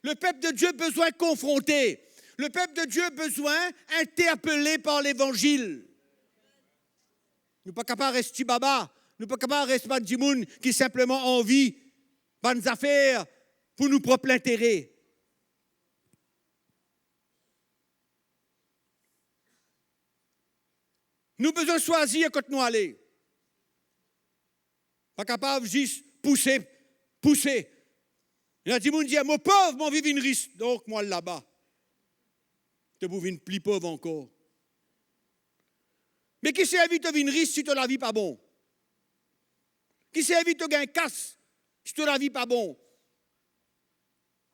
Lepep de Die bizin konfronte. Lepep de Die bizin interpele par levanzil. Nou pa kapav res ti baba. Nou pa kapav res bann dimoun ki sinpleman anvi bann zafer pou nou prop lintere. Nou bizin swazir kot nou ale. Pa kapav zis pouse, pouse. Ena dimoun dir, "Mo pov, mo anvi vinn ris, donk mo al laba." To pou vinn pli pov ankor. Me ki servi to vinn ris si to lavi pa bon? Ki servi to gagn kas si to lavi pa bon?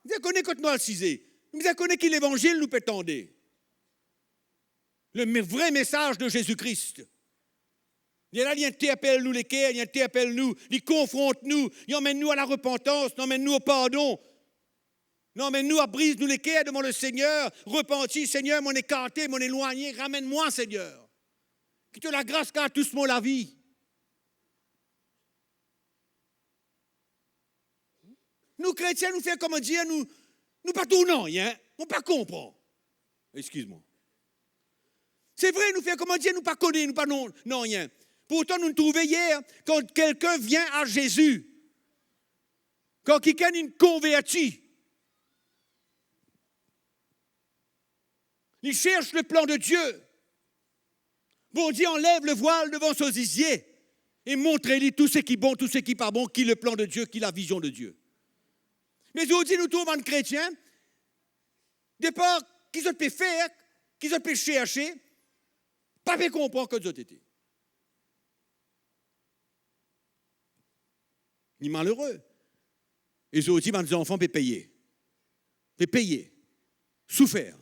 Nou bizin kone kot nou al size. Nou bizin kone ki levanzil nou pe tande. Le me-, vre mesaz de Zezi Kri. Li la, li interpel nou leker, li interpel nou, li konfront nou, li amenn nou a larepantans, li amenn nou o pardon. Li amenn nou a briz nou leker devan Lesegner, repanti, "Segner, mo ekarte, mo elwagne, ramenn mwa, Segner. Ki to lagras kapav tous mo lavi." Nou kretien, nou fer, kouma dir, nou, nou pa tourn nanye, mo pa konpran. Exkiz mwa. Se vre, nou fer, kouma dir, nou pa kone, nou pa non, nanye. Pourtan, nou trouve yer, kan kelkenn vinn a Zezi, kan kikenn inn konverti, li sers le plan de Die. Bondie anlev le vwal devan so zizie e montre li tou seki bon, tou seki pa bon, ki le plan de Die, ki lavizion de Die. Me zordi, nou trouv bann kretien, depar ki zot pe fer, ki zot pe serse, pa pe konpran kot zot ete. Li malere. E zordi, bann zanfan pe peye. Pe peye. Soufer.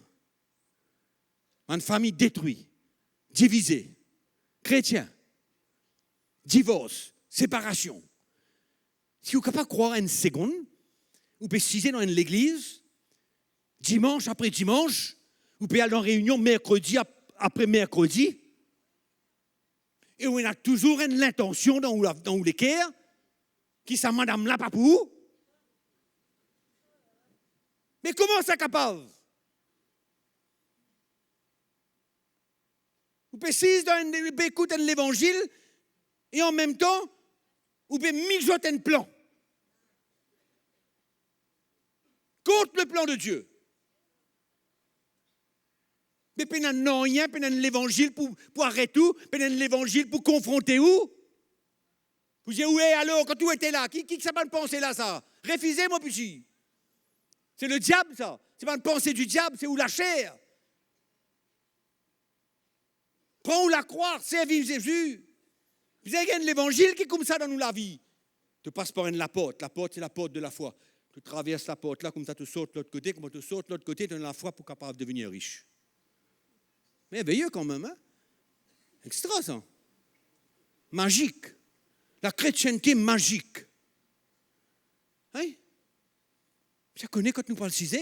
Bann fami detri. Divize. Kretien. Divors. Separasion. Si ou kapav krwar enn segonn, ou pe size dan enn legliz, dimans apre dimans, ou pe al dan reynion merkredi ap-, apre merkredi, e ou ena touzour enn lintansion dan ou la-, dan ou leker, ki sa madam la pa pou ou. Me kouma sa kapav? Ou pe size dan enn, ou pe ekout enn levanzil, e anmemtan, ou pe mizot enn plan. Kont le plan de Die. Me pena nanye, pena enn levanzil pou, pou aret ou, pena enn levanzil pou konfronte ou. Pou dir, "Ou, e alor, kan ou ete la, ki, ki sa bann panse la sa? Refize mwa piti." Se le diab sa. Se bann panse di diab, se ou laser. Pran ou lakrwa, servi Zezi. Bizin gagn levanzil ki koumsa dan nou lavi. To pas par enn laport. Laport, se laport de lafwa. To travers laport la, koumsa to sort lot kote. Kouma to sort lot kote, to ena lafwa pou kapav devni ris. Merveye kanmem, hein? Extra sa. Mazik. Lakretiennte mazik. Hein? Bizin kone kot nou pral size.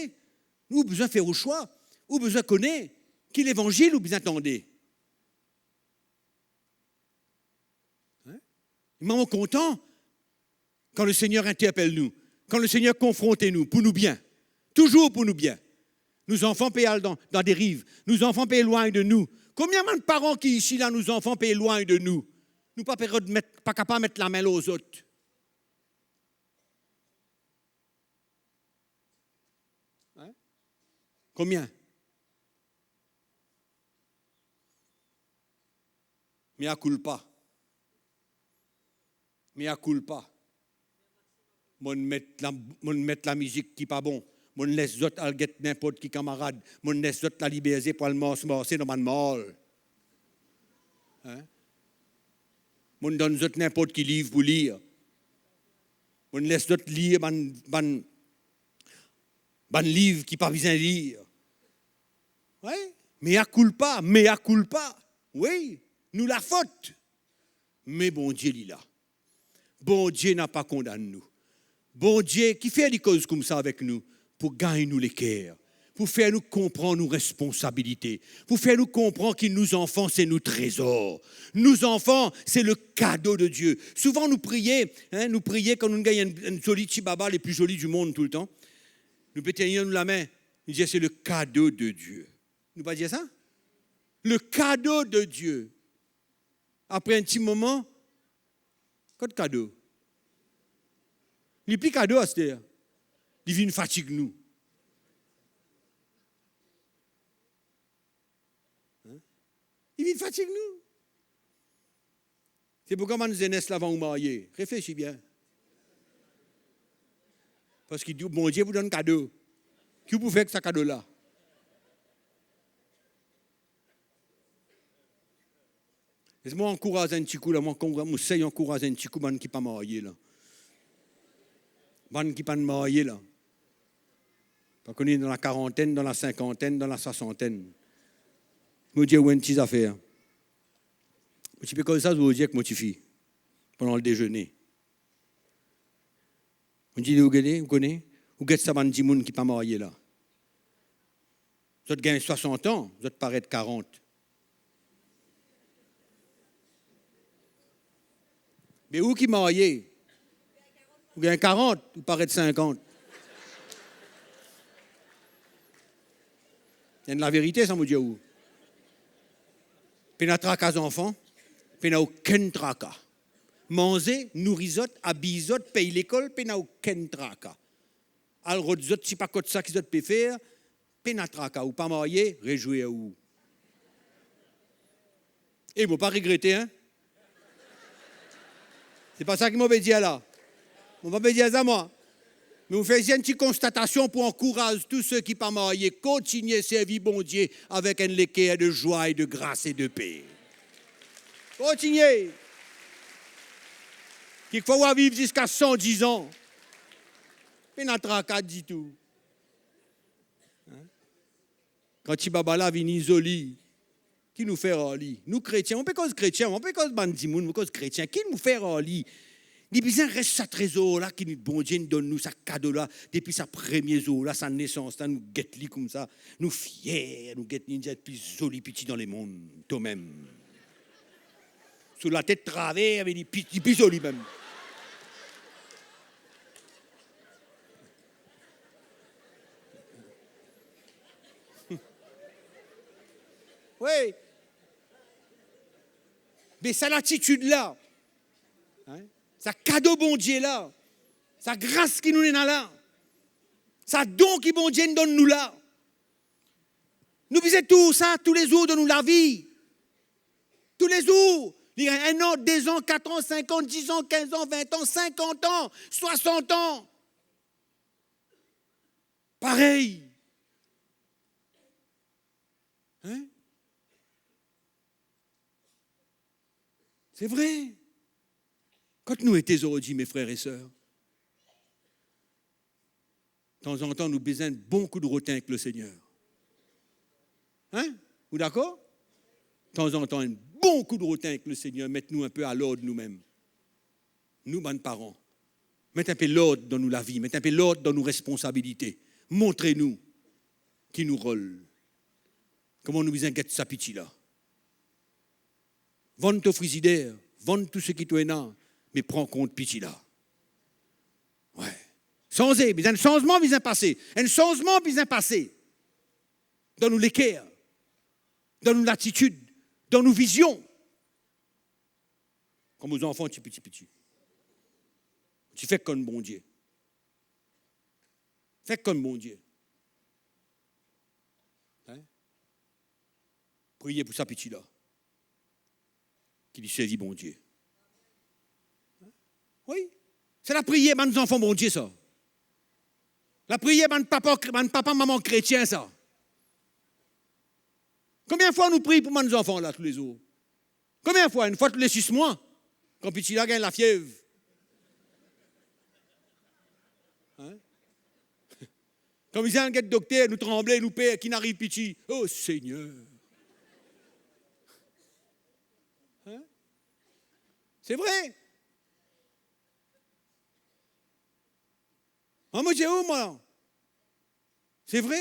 Nou bizin fer ou swa. Ou bizin kone ki levanzil ou bizin tande. Hein? Mo kontan kan Lesegner interpel nou, kan Lesegner konfronte nou pou nou bien, touzour pou nou bien. Nou zanfan pe al dan, dan deriv, nou zanfan pe elwagn de nou. Konbien bann paran ki isi la, nou zanfan pe elwagn de nou? Nou pa pe rod met, pa kapav met lame lor zot. Hein? Konbien? Mea culpa. Mea culpa. Mo'nn met la, mo'nn met lamizik ki pa bon. Mo'nn les zot al get ninport ki kamarad. Mo'nn les zot laliberze pou al mars, marse dan bann mal. Hein? Mo'nn donn zot ninport ki liv pou lir. Mo'nn les zot lir bann, bann, bann liv ki pa bizin lir. Wi, mea culpa, mea culpa. Wi, nou lafot. Me Bondie li la. Bondie napa kondann nou. Bondie, kifer li koz koumsa avek nou? Pou gagn nou leker, pou fer nou konpran nou responsabilite, pou fer nou konpran ki nou zanfan se nou trezor. Nou zanfan se le kado de Dieu. Souvan nou priye, hein, nou priye kan nou gagn enn, enn zoli ti baba, le pli zoli di mond toultan. Nou pe tenir nou lame, nou dir se le kado de Dieu. Nou pa dir sa? Le kado de Dieu. Apre enn ti moman, kot kado? Li pli kado aster. Li vinn fatig nou. Hein? Li vinn fatig nou. Se pourkwa bann zenes la, avan ou marye, reflesi bien. Parski Bondie pou donn kado. Ki ou pou fer ek sa kado la? Les mwa ankouraz enn tikou la, mo ankouraz, mo sey ankouraz enn tikou bann ki pa marye la. Bann ki pa'nn marye la. Pa kone, dan la karantenn, dan la sinkantenn, dan la swasantenn. Mo dir ou enn ti zafer. Mo ti pe koz sa zordi ek mo tifi, pandan le dezene. Mo dir li, ou gete, ou kone, ou get sa bann dimoun ki pa marye la. Zot gagn swasant an, zot paret karant. Me ou ki marye, ou gagn karant, ou paret sinkant. Enn laverite sa mo dir ou. Pena traka zanfan, pena okenn traka. Manze, nouri zot, abiy zot, pey lekol, pena okenn traka. Al rod zot, sipa kot sa ki zot pe fer, pena traka. Ou pa marye, rezwir ou. E mo pa regrete, hein? Se pa sa ki mo pe dir la. Mo pa pe dir sa, mwa. Me mo fer zis enn ti konstatasion pou ankouraz tou seki pa marye, kontigne servi Bondie avek enn leker de zwa e de gras e de pe. Kontigne. Kikfwa ou a viv ziska san diz an. Pena traka ditou. Hein? Kan ti baba la vini zoli, ki nou fer ar li? Nou kretien, mo pe koz kretien, mo pe koz bann dimoun, mo koz kretien, ki nou fer ar li? Li bizin res sa trezor la ki nou, Bondie inn donn nou, sa kado la, depi sa premie zour la, sa nesans la, nou get li koumsa, nou fier, nou get li, li dir pli zoli piti dan lemond, tomem. So latet traver, me li pli, li pli zoli mem. Wi. Me sa latitid la, hein? Sa kado Bondie la, sa gras ki nou ena la, sa don ki Bondie inn donn nou la, nou bizin tourn sa toulezour dan nou lavi. Toulezour, li enn an, de zan, kat an, sink an, diz an, kinz an, vin an, sinkant an, swasant an. Parey. Hein? Se vre. Kot nou ete zordi, me frer e ser? Tanzantan, nou bizin bon kout rotin ek Lesegner. Hein? Ou dakor? tanzantan, enn bon kou de rotin ek Lesegner, met nou inpe alord noumem. Nou bann paran, met inpe lord dan nou lavi, met inpe lord dan nou responsabilite. Montre nou ki nou rol. Kouma nou bizin get sa piti la. Vann to frizider, vann tou seki to ena, me pran kont piti la. Wi. Sanze, bizin enn sanzman bizin pase. Enn sanzman bizin pase. Dan nou leker, dan nou latitid, dan nou vizion. Kan mo zanfan ti piti piti, ti fer konn Bondie. Fer konn Bondie. Hein? Priye pou sa piti la. Ki li servi Bondie. Wi. Se lapriyer bann zanfan Bondie sa. Lapriyer bann papa, bann papa, mama kretien sa. Konbien fwa nou priy pou bann zanfan la toulezour? Konbien fwa? Enn fwa toule sis mwa, kan piti la gagn lafiev. Hein? Kan bizin al get dokter, nou tranble, nou per, ki'nn ariv piti. O Segner! Hein? Se vre. Mwa, mo dir ou, mwa, se vre.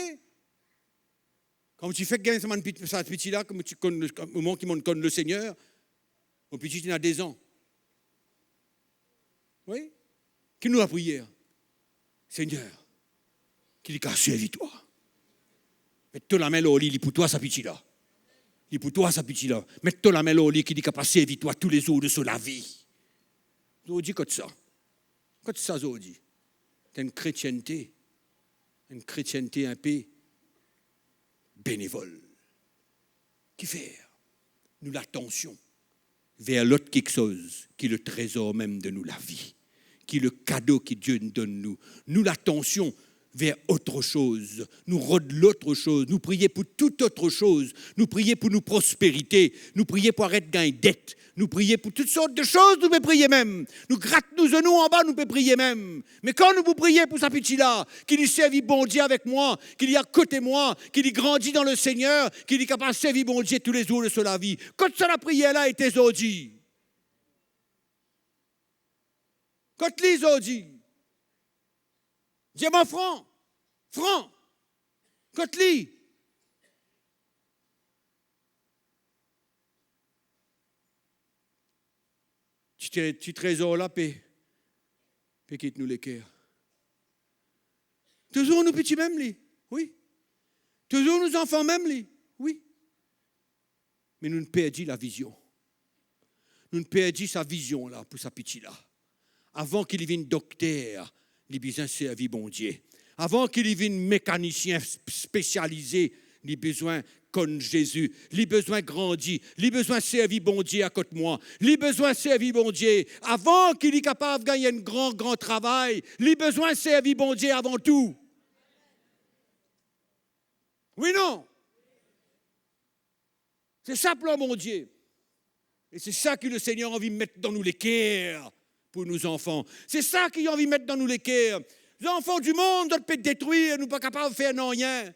Kan mo ti fek gagn sa bann pit-, sa piti la, kan mo ti konn, moman ki mo'nn konn Lesegner, mo piti ti ena dezan. Wi. Ki nou lapriyer? Segner, ki li kapav servi twa. Met to lame lor li, li pou twa sa piti la. Li pou twa sa piti la. Met to lame lor li, ki li kapav servi twa toulezour de so lavi. Zordi kot sa? Kot sa zordi? Enn kretiennte, enn kretiennte inpe benevol. Kifer? Nou latansion ver lot kiksoz ki le trezor mem de nou lavi, ki le kado ki Die donn nou. Nou latansion ver otrosoz, nou rod lotrosoz, nou priye pou tou otrosoz, nou priye pou nou prosperite, nou priye pou aret gagn det, nou priye pou tou sort de soz, nou pe priye mem. Nou grat nou zenou anba, nou pe priye mem. Me kan nou pou priye pou sa piti la, ki li servi Bondie avek mwa, ki li akote mwa, ki li grandi dan Lesegner, ki li kapav servi Bondie toulezour de so lavi. Kot sa lapriyer la ete zordi? Kot li zordi? Dir mwa fran, fran, kot li? Ti tre-, ti trezor la pe, pe kit nou leker. Touzour nou piti mem li, wi. Touzour nou zanfan mem li, wi. Me nou'nn perdi lavizion. Nou'nn perdi sa vizion la pou sa piti la. Avan ki li vinn dokter, li bizin servi Bondie. Avan ki li vinn mekanisien sp-, spesialize, li bizin konn Zezi. Li bizin grandi. Li bizin servi Bondie akot mwa. Li bizin servi Bondie. Avan ki li kapav gagn enn gran, gran travay, li bizin servi Bondie avan tou. Wi, non? Se sa plan Bondie. E se sa ki Lesegner anvi met dan nou leker pou nou zanfan. Se sa ki li anvi met dan nou leker. Zanfan dimond, zot pe detrir, nou pa kapav fer nanye.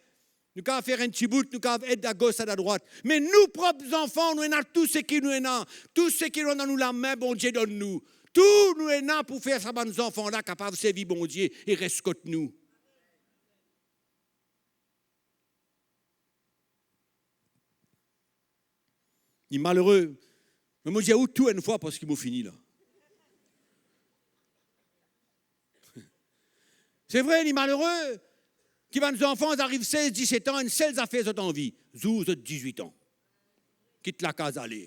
Nou kapav fer enn ti bout, nou kapav ed agos, ed adrwat. Me nou prop zanfan, nou ena tou seki nou ena. Tou seki nou ena dan nou lame, Bondie donn nou. Tou nou ena pou fer sa bann zanfan la kapav servi Bondie e res kot nou. Li malere. Me mo dir ou tou enn fwa parski mo fini la. Se vre, li malere ki bann zanfan, zot ariv sez, diset an, enn sel zafer zot anvi, zour zot dizwit an. Kit lakaz ale.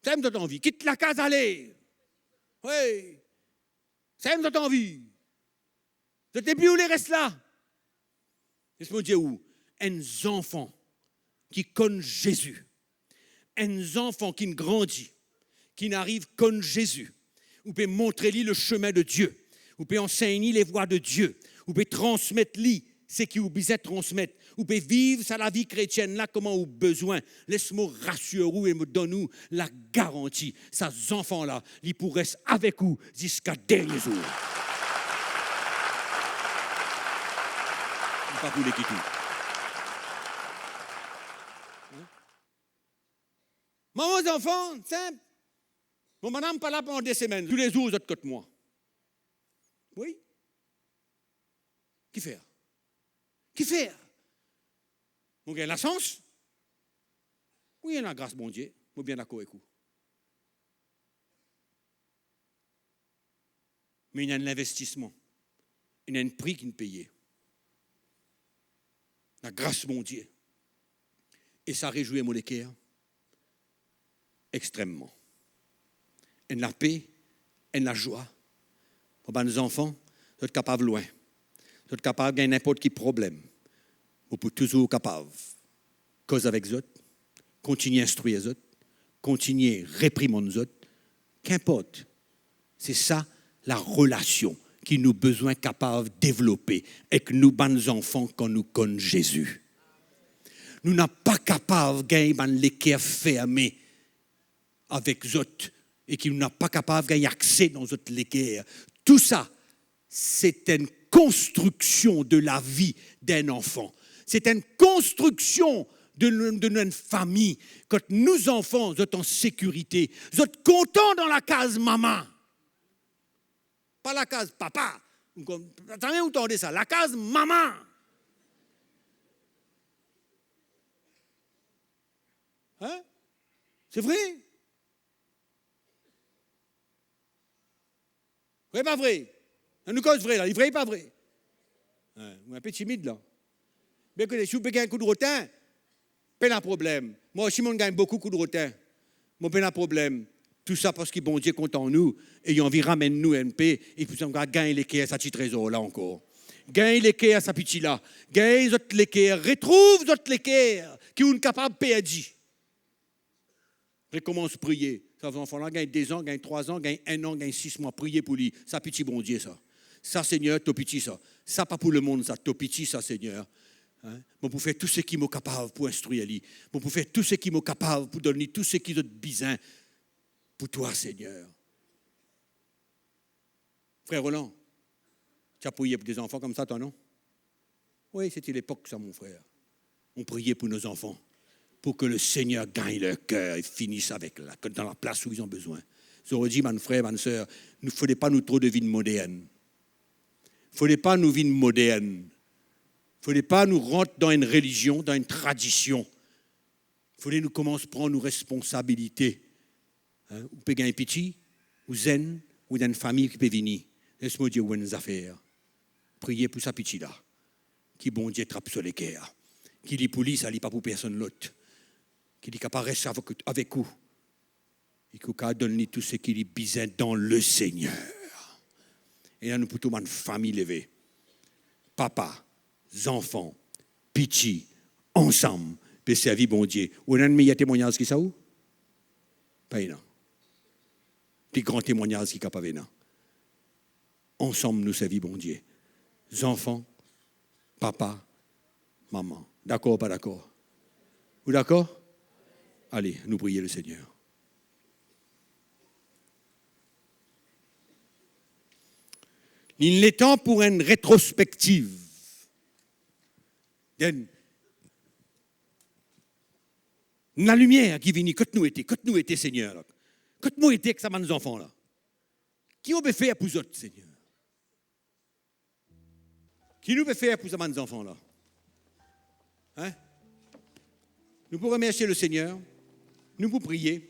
Samem zot anvi, kit lakaz ale. Wi. Samem zot anvi. Zot nepli oule res la. Les mo dir ou, enn zanfan ki konn Zezi, enn zanfan ki'nn grandi, ki'nn ariv konn Zezi, ou pe montre li le chemin de Dieu, ou pe ansegn li les voies de Dieu, ou pe transmet li seki ou bizin transmet, ou pe viv sa lavi kretienn la kouma ou bizin. Les mo rasir ou e mo donn ou lagaranti, sa zanfan la, li pou res avek ou ziska dernie zour. Li pa pou le kit ou. Mama, zanfan, sinp. Mo madam pa la pandan de semenn, toulezour zot kot mwa. Wi. Kifer? Kifer? Mo gagn lasans? Wi, ena gras Bondie, mo bien dakor ek ou. Me ena enn linvestisman, ena enn pri ki'nn peye. Lagras Bondie. E sa rezwir mo leker extremman. Enn lape, enn lazwa. Mo bann zanfan, zot kapav lwin. Zot kapav gagn ninport ki problem. Mo pou touzour kapav koz avek zot, kontigne instrir zot, kontigne reprimann zot, kinport. Se sa larelasion ki nou bizin kapav devlope ek nou bann zanfan kan nou konn Zezi. Nou napa kapav gagn bann leker ferme avek zot e ki nou napa kapav gagn akse dan zot leker. Tou sa, se enn konstriksion de lavi d'enn anfan. Se enn konstriksion de, de nou enn fami. Kot nou zanfan, zot an sekirite, zot kontan dan lakaz mama. Pa lakaz papa. Zame ou tande sa, lakaz mama. Hein? Se vre? Vre pa vre? Annou koz vre la, li vre pa vre? Hein, ou inpe timid la. Be kote, si ou pe gagn koudrotin, pena problem. Mwa osi, mo'nn gagn boukou koudrotin. Mo pena problem. Tou sa parski Bondie kontan nou e li anvi ramenn nou inpe, e pou sa nou gagn leker sa ti trezor la ankor. Gagn leker sa piti la. Gagn zot leker, retrouv zot leker ki ou'nn kapav perdi. Rekomans priye. Sa zanfan la gagn de zan, gagn trwa zan, gagn enn an, gagn sis mwa, priye pou li. Sa piti Bondie sa. Sa, Segner, to piti sa. Sa pa pou lemonn sa, to piti sa, Segner. Hein? Mo pou fer tou seki mo kapav pou instrir li. Mo pou fer tou seki mo kapav pou donn li tou seki zot bizin pou twa, Segner. Frer Roland, ti a priye pou de zanfan koumsa, twa, non? Wi, se ti lepok sa, mon frer. On priye pou nou zanfan, pou ke le Segner gagn ler ker e finis avek la, dan laplas ou li bizin. Zordi, bann frer, bann ser, nou fode pa nou tro devinn modern. Fode pa nou vinn modern. Fode pa nou rant dan enn relizion, dan enn tradision. Fode nou koumans pran nou responsabilite. Hein, ou pe gagn piti, ou zenn, ou dan enn fami ki pe vini. Les mo dir ou enn zafer. Priye pou sa piti la. Ki Bondie trap so leker. Ki li pou li sa, li pa pou personn lot. Ki li kapav res avek, avek ou. E ki ou kapav donn li tou seki li bizin dan le Segner. E la nou pou tou bann fami leve. Papa, zanfan, piti, ansam, pe servi Bondie. Ou ena enn meyer temwagnaz ki sa ou? Pa ena. Pli gran temwagnaz ki kapav ena. Ansam nou servi Bondie. Zanfan, papa, mama. Dakor, pa dakor? Ou dakor? Ale, nou priye le Segner. Li letan pou enn retrospektiv. Enn lalimier ki vini, kot nou ete, kot nou ete, Segner, la? Kot mo ete ek sa bann zanfan la? Ki mo pe fer pou zot, Segner? Ki nou pe fer pou sa bann zanfan la? Hein? Nou pou remersie le Segner. Nou pou priye.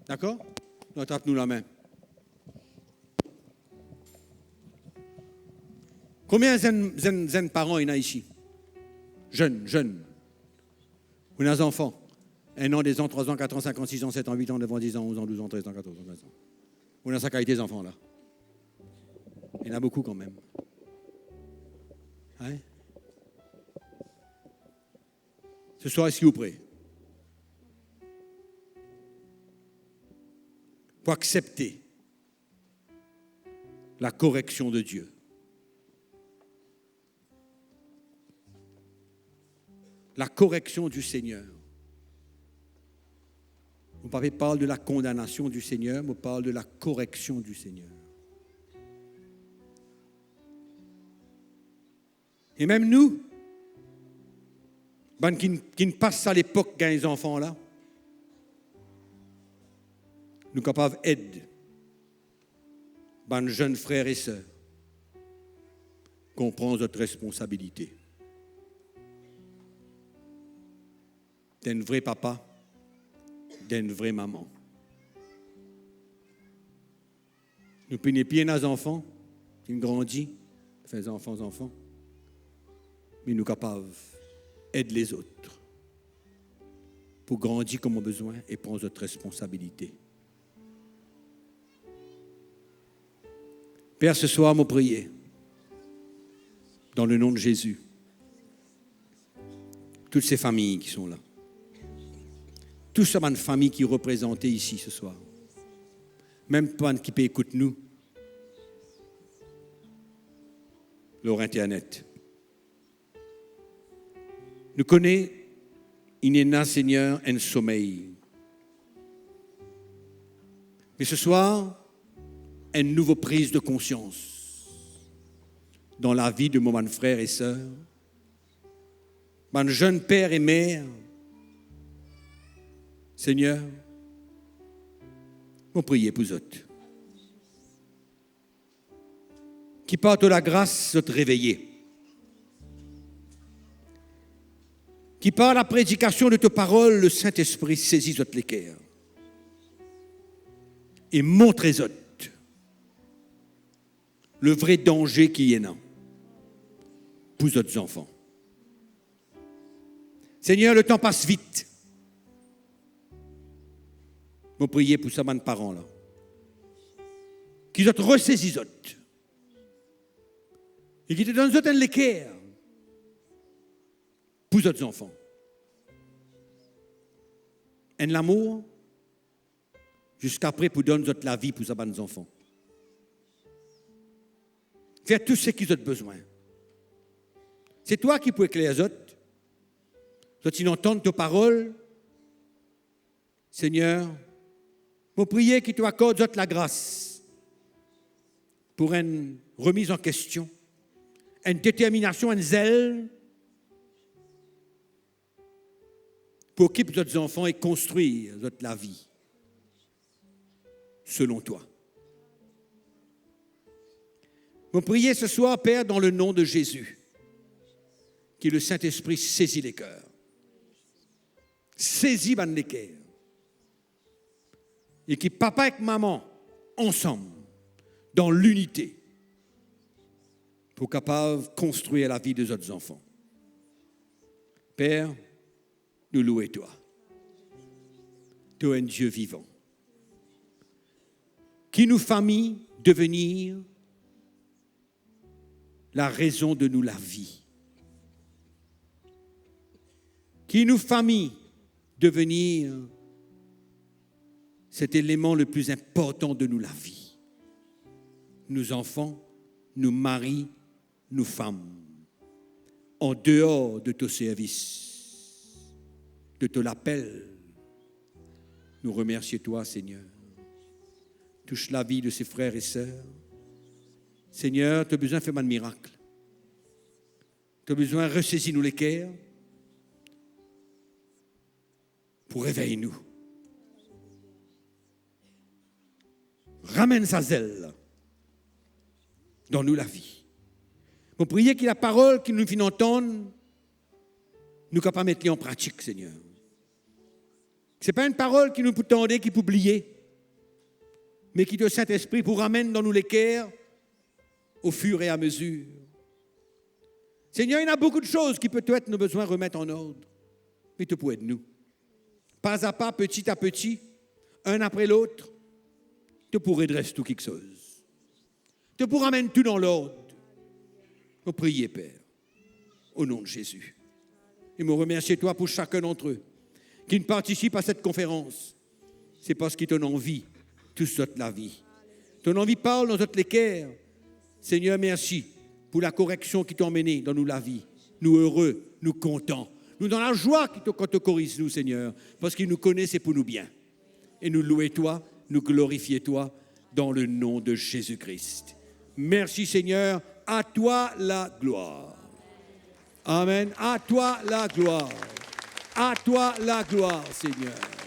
Dakor? Nou atrap nou lame. Konbien zenn, zenn, zenn paran ena isi? Zenn, zenn. Ou ena zanfan? Enn an, de zan, trwa zan, kat zan, sink an, sis an, set an, wit an, nef an, dis an, onz an, douz an, trez an, katorz an, kinz an. Ou ena sa kalite zanfan la? Ena boukou kanmem. Hein? Se swar, eski ou pre pou aksepte la correction de Dieu? La correction du Seigneur. Mo pa pe parl de la condamnation du Seigneur, mo parl de la correction du Seigneur. E mem nou, bann ki, ki pas sa lepok gagn zanfan la, nou kapav ed bann zenn frer e ser konpran zot responsabilite d'enn vre papa, d'enn vre mama. Nou pena, pena zanfan, finn grandi, fer zanfan, zanfan. Me nou kapav ed lezot pou grandi kouma bizin e pran zot responsabilite. Per, se swar, mo priye, dan le nom de Zezi, tou se fami ki ena la, tou sa bann fami ki reprezante isi se swar, mem bann ki pe ekout nou lor internet. Nou kone inn ena, Segner, enn somey. Me se swar, enn nouvo priz de konsians dan lavi de mo bann frer e ser, bann zenn per e mer. Segner, mo priye pou zot. Ki par to lagras zot reveye. Ki par lapredikasion de to parol, Lesintespri sezi zot leker e montre zot le vre danze ki ena pou zot zanfan. Segner, letan pas vit. Mo priye pou sa bann paran la, ki zot resezi zot e ki to donn zot enn leker pou zot zanfan, enn lamour, ziska pre pou donn zot lavi pou sa bann zanfan. Fer tou seki zot bizin. Se twa ki pou ekler zot. Zot inn antann to parol. Segner, mo priye ki to akord zot lagras pou enn remiz an kestion, enn determinasion, enn zel pou okip zot zanfan e konstrir zot lavi selon twa. Mo priye se swar, Per, dan le nom de Zezi, ki Lesintespri sezi leker, sezi bann leker, e ki papa ek mama ansam, dan linite, pou kapav konstrir lavi de zot zanfan. Per, nou loue twa. To enn Die vivan. Ki nou fami devenir larezon de nou lavi. Ki nou fami devenir set eleman le pli inportan de nou lavi. Nou zanfan, nou mari, nou fam, an deor de to servis, de to lapel. Nou remersie twa, Segner. Tous lavi de se frer e ser. Segner, to bizin fer bann mirak. To bizin resezi nou leker pou revey nou. Ramenn sa zel dan nou lavi. Mo priye ki laparol ki nou finn antann, nou kapav met li an pratik, Segner. Se pa enn parol ki nou pou tande, ki pou bliye, me ki to Sintespri pou ramenn dan nou leker ofiramezer. Segner, ena boukou de soz ki petet nou bizin remet an ord, me to pou ed nou. Pas a pas, peti a peti, enn apre lot, to pou redres tou kiksoz. To pou ramenn tou dan lord. Mo priye, Per, o nom de Zezi. E mo remersie twa pou sakenn d'antre zot ki'nn partisip a set konferans. Se parski to ena anvi tous zot lavi. To ena anvi parl dan zot leker. Segner, mersi pou lakoreksion ki to amene dan nou lavi. Nou ere, nou kontan. Nou dan lazwa ki to, kan to koriz nou, Segner, parski nou kone se pou nou bien. E nou loue twa, nou glorifie twa dan le nom de Zezi Kri. Mersi, Segner, a twa laglwar. Amen. A twa laglwar. A twa laglwar, Segner.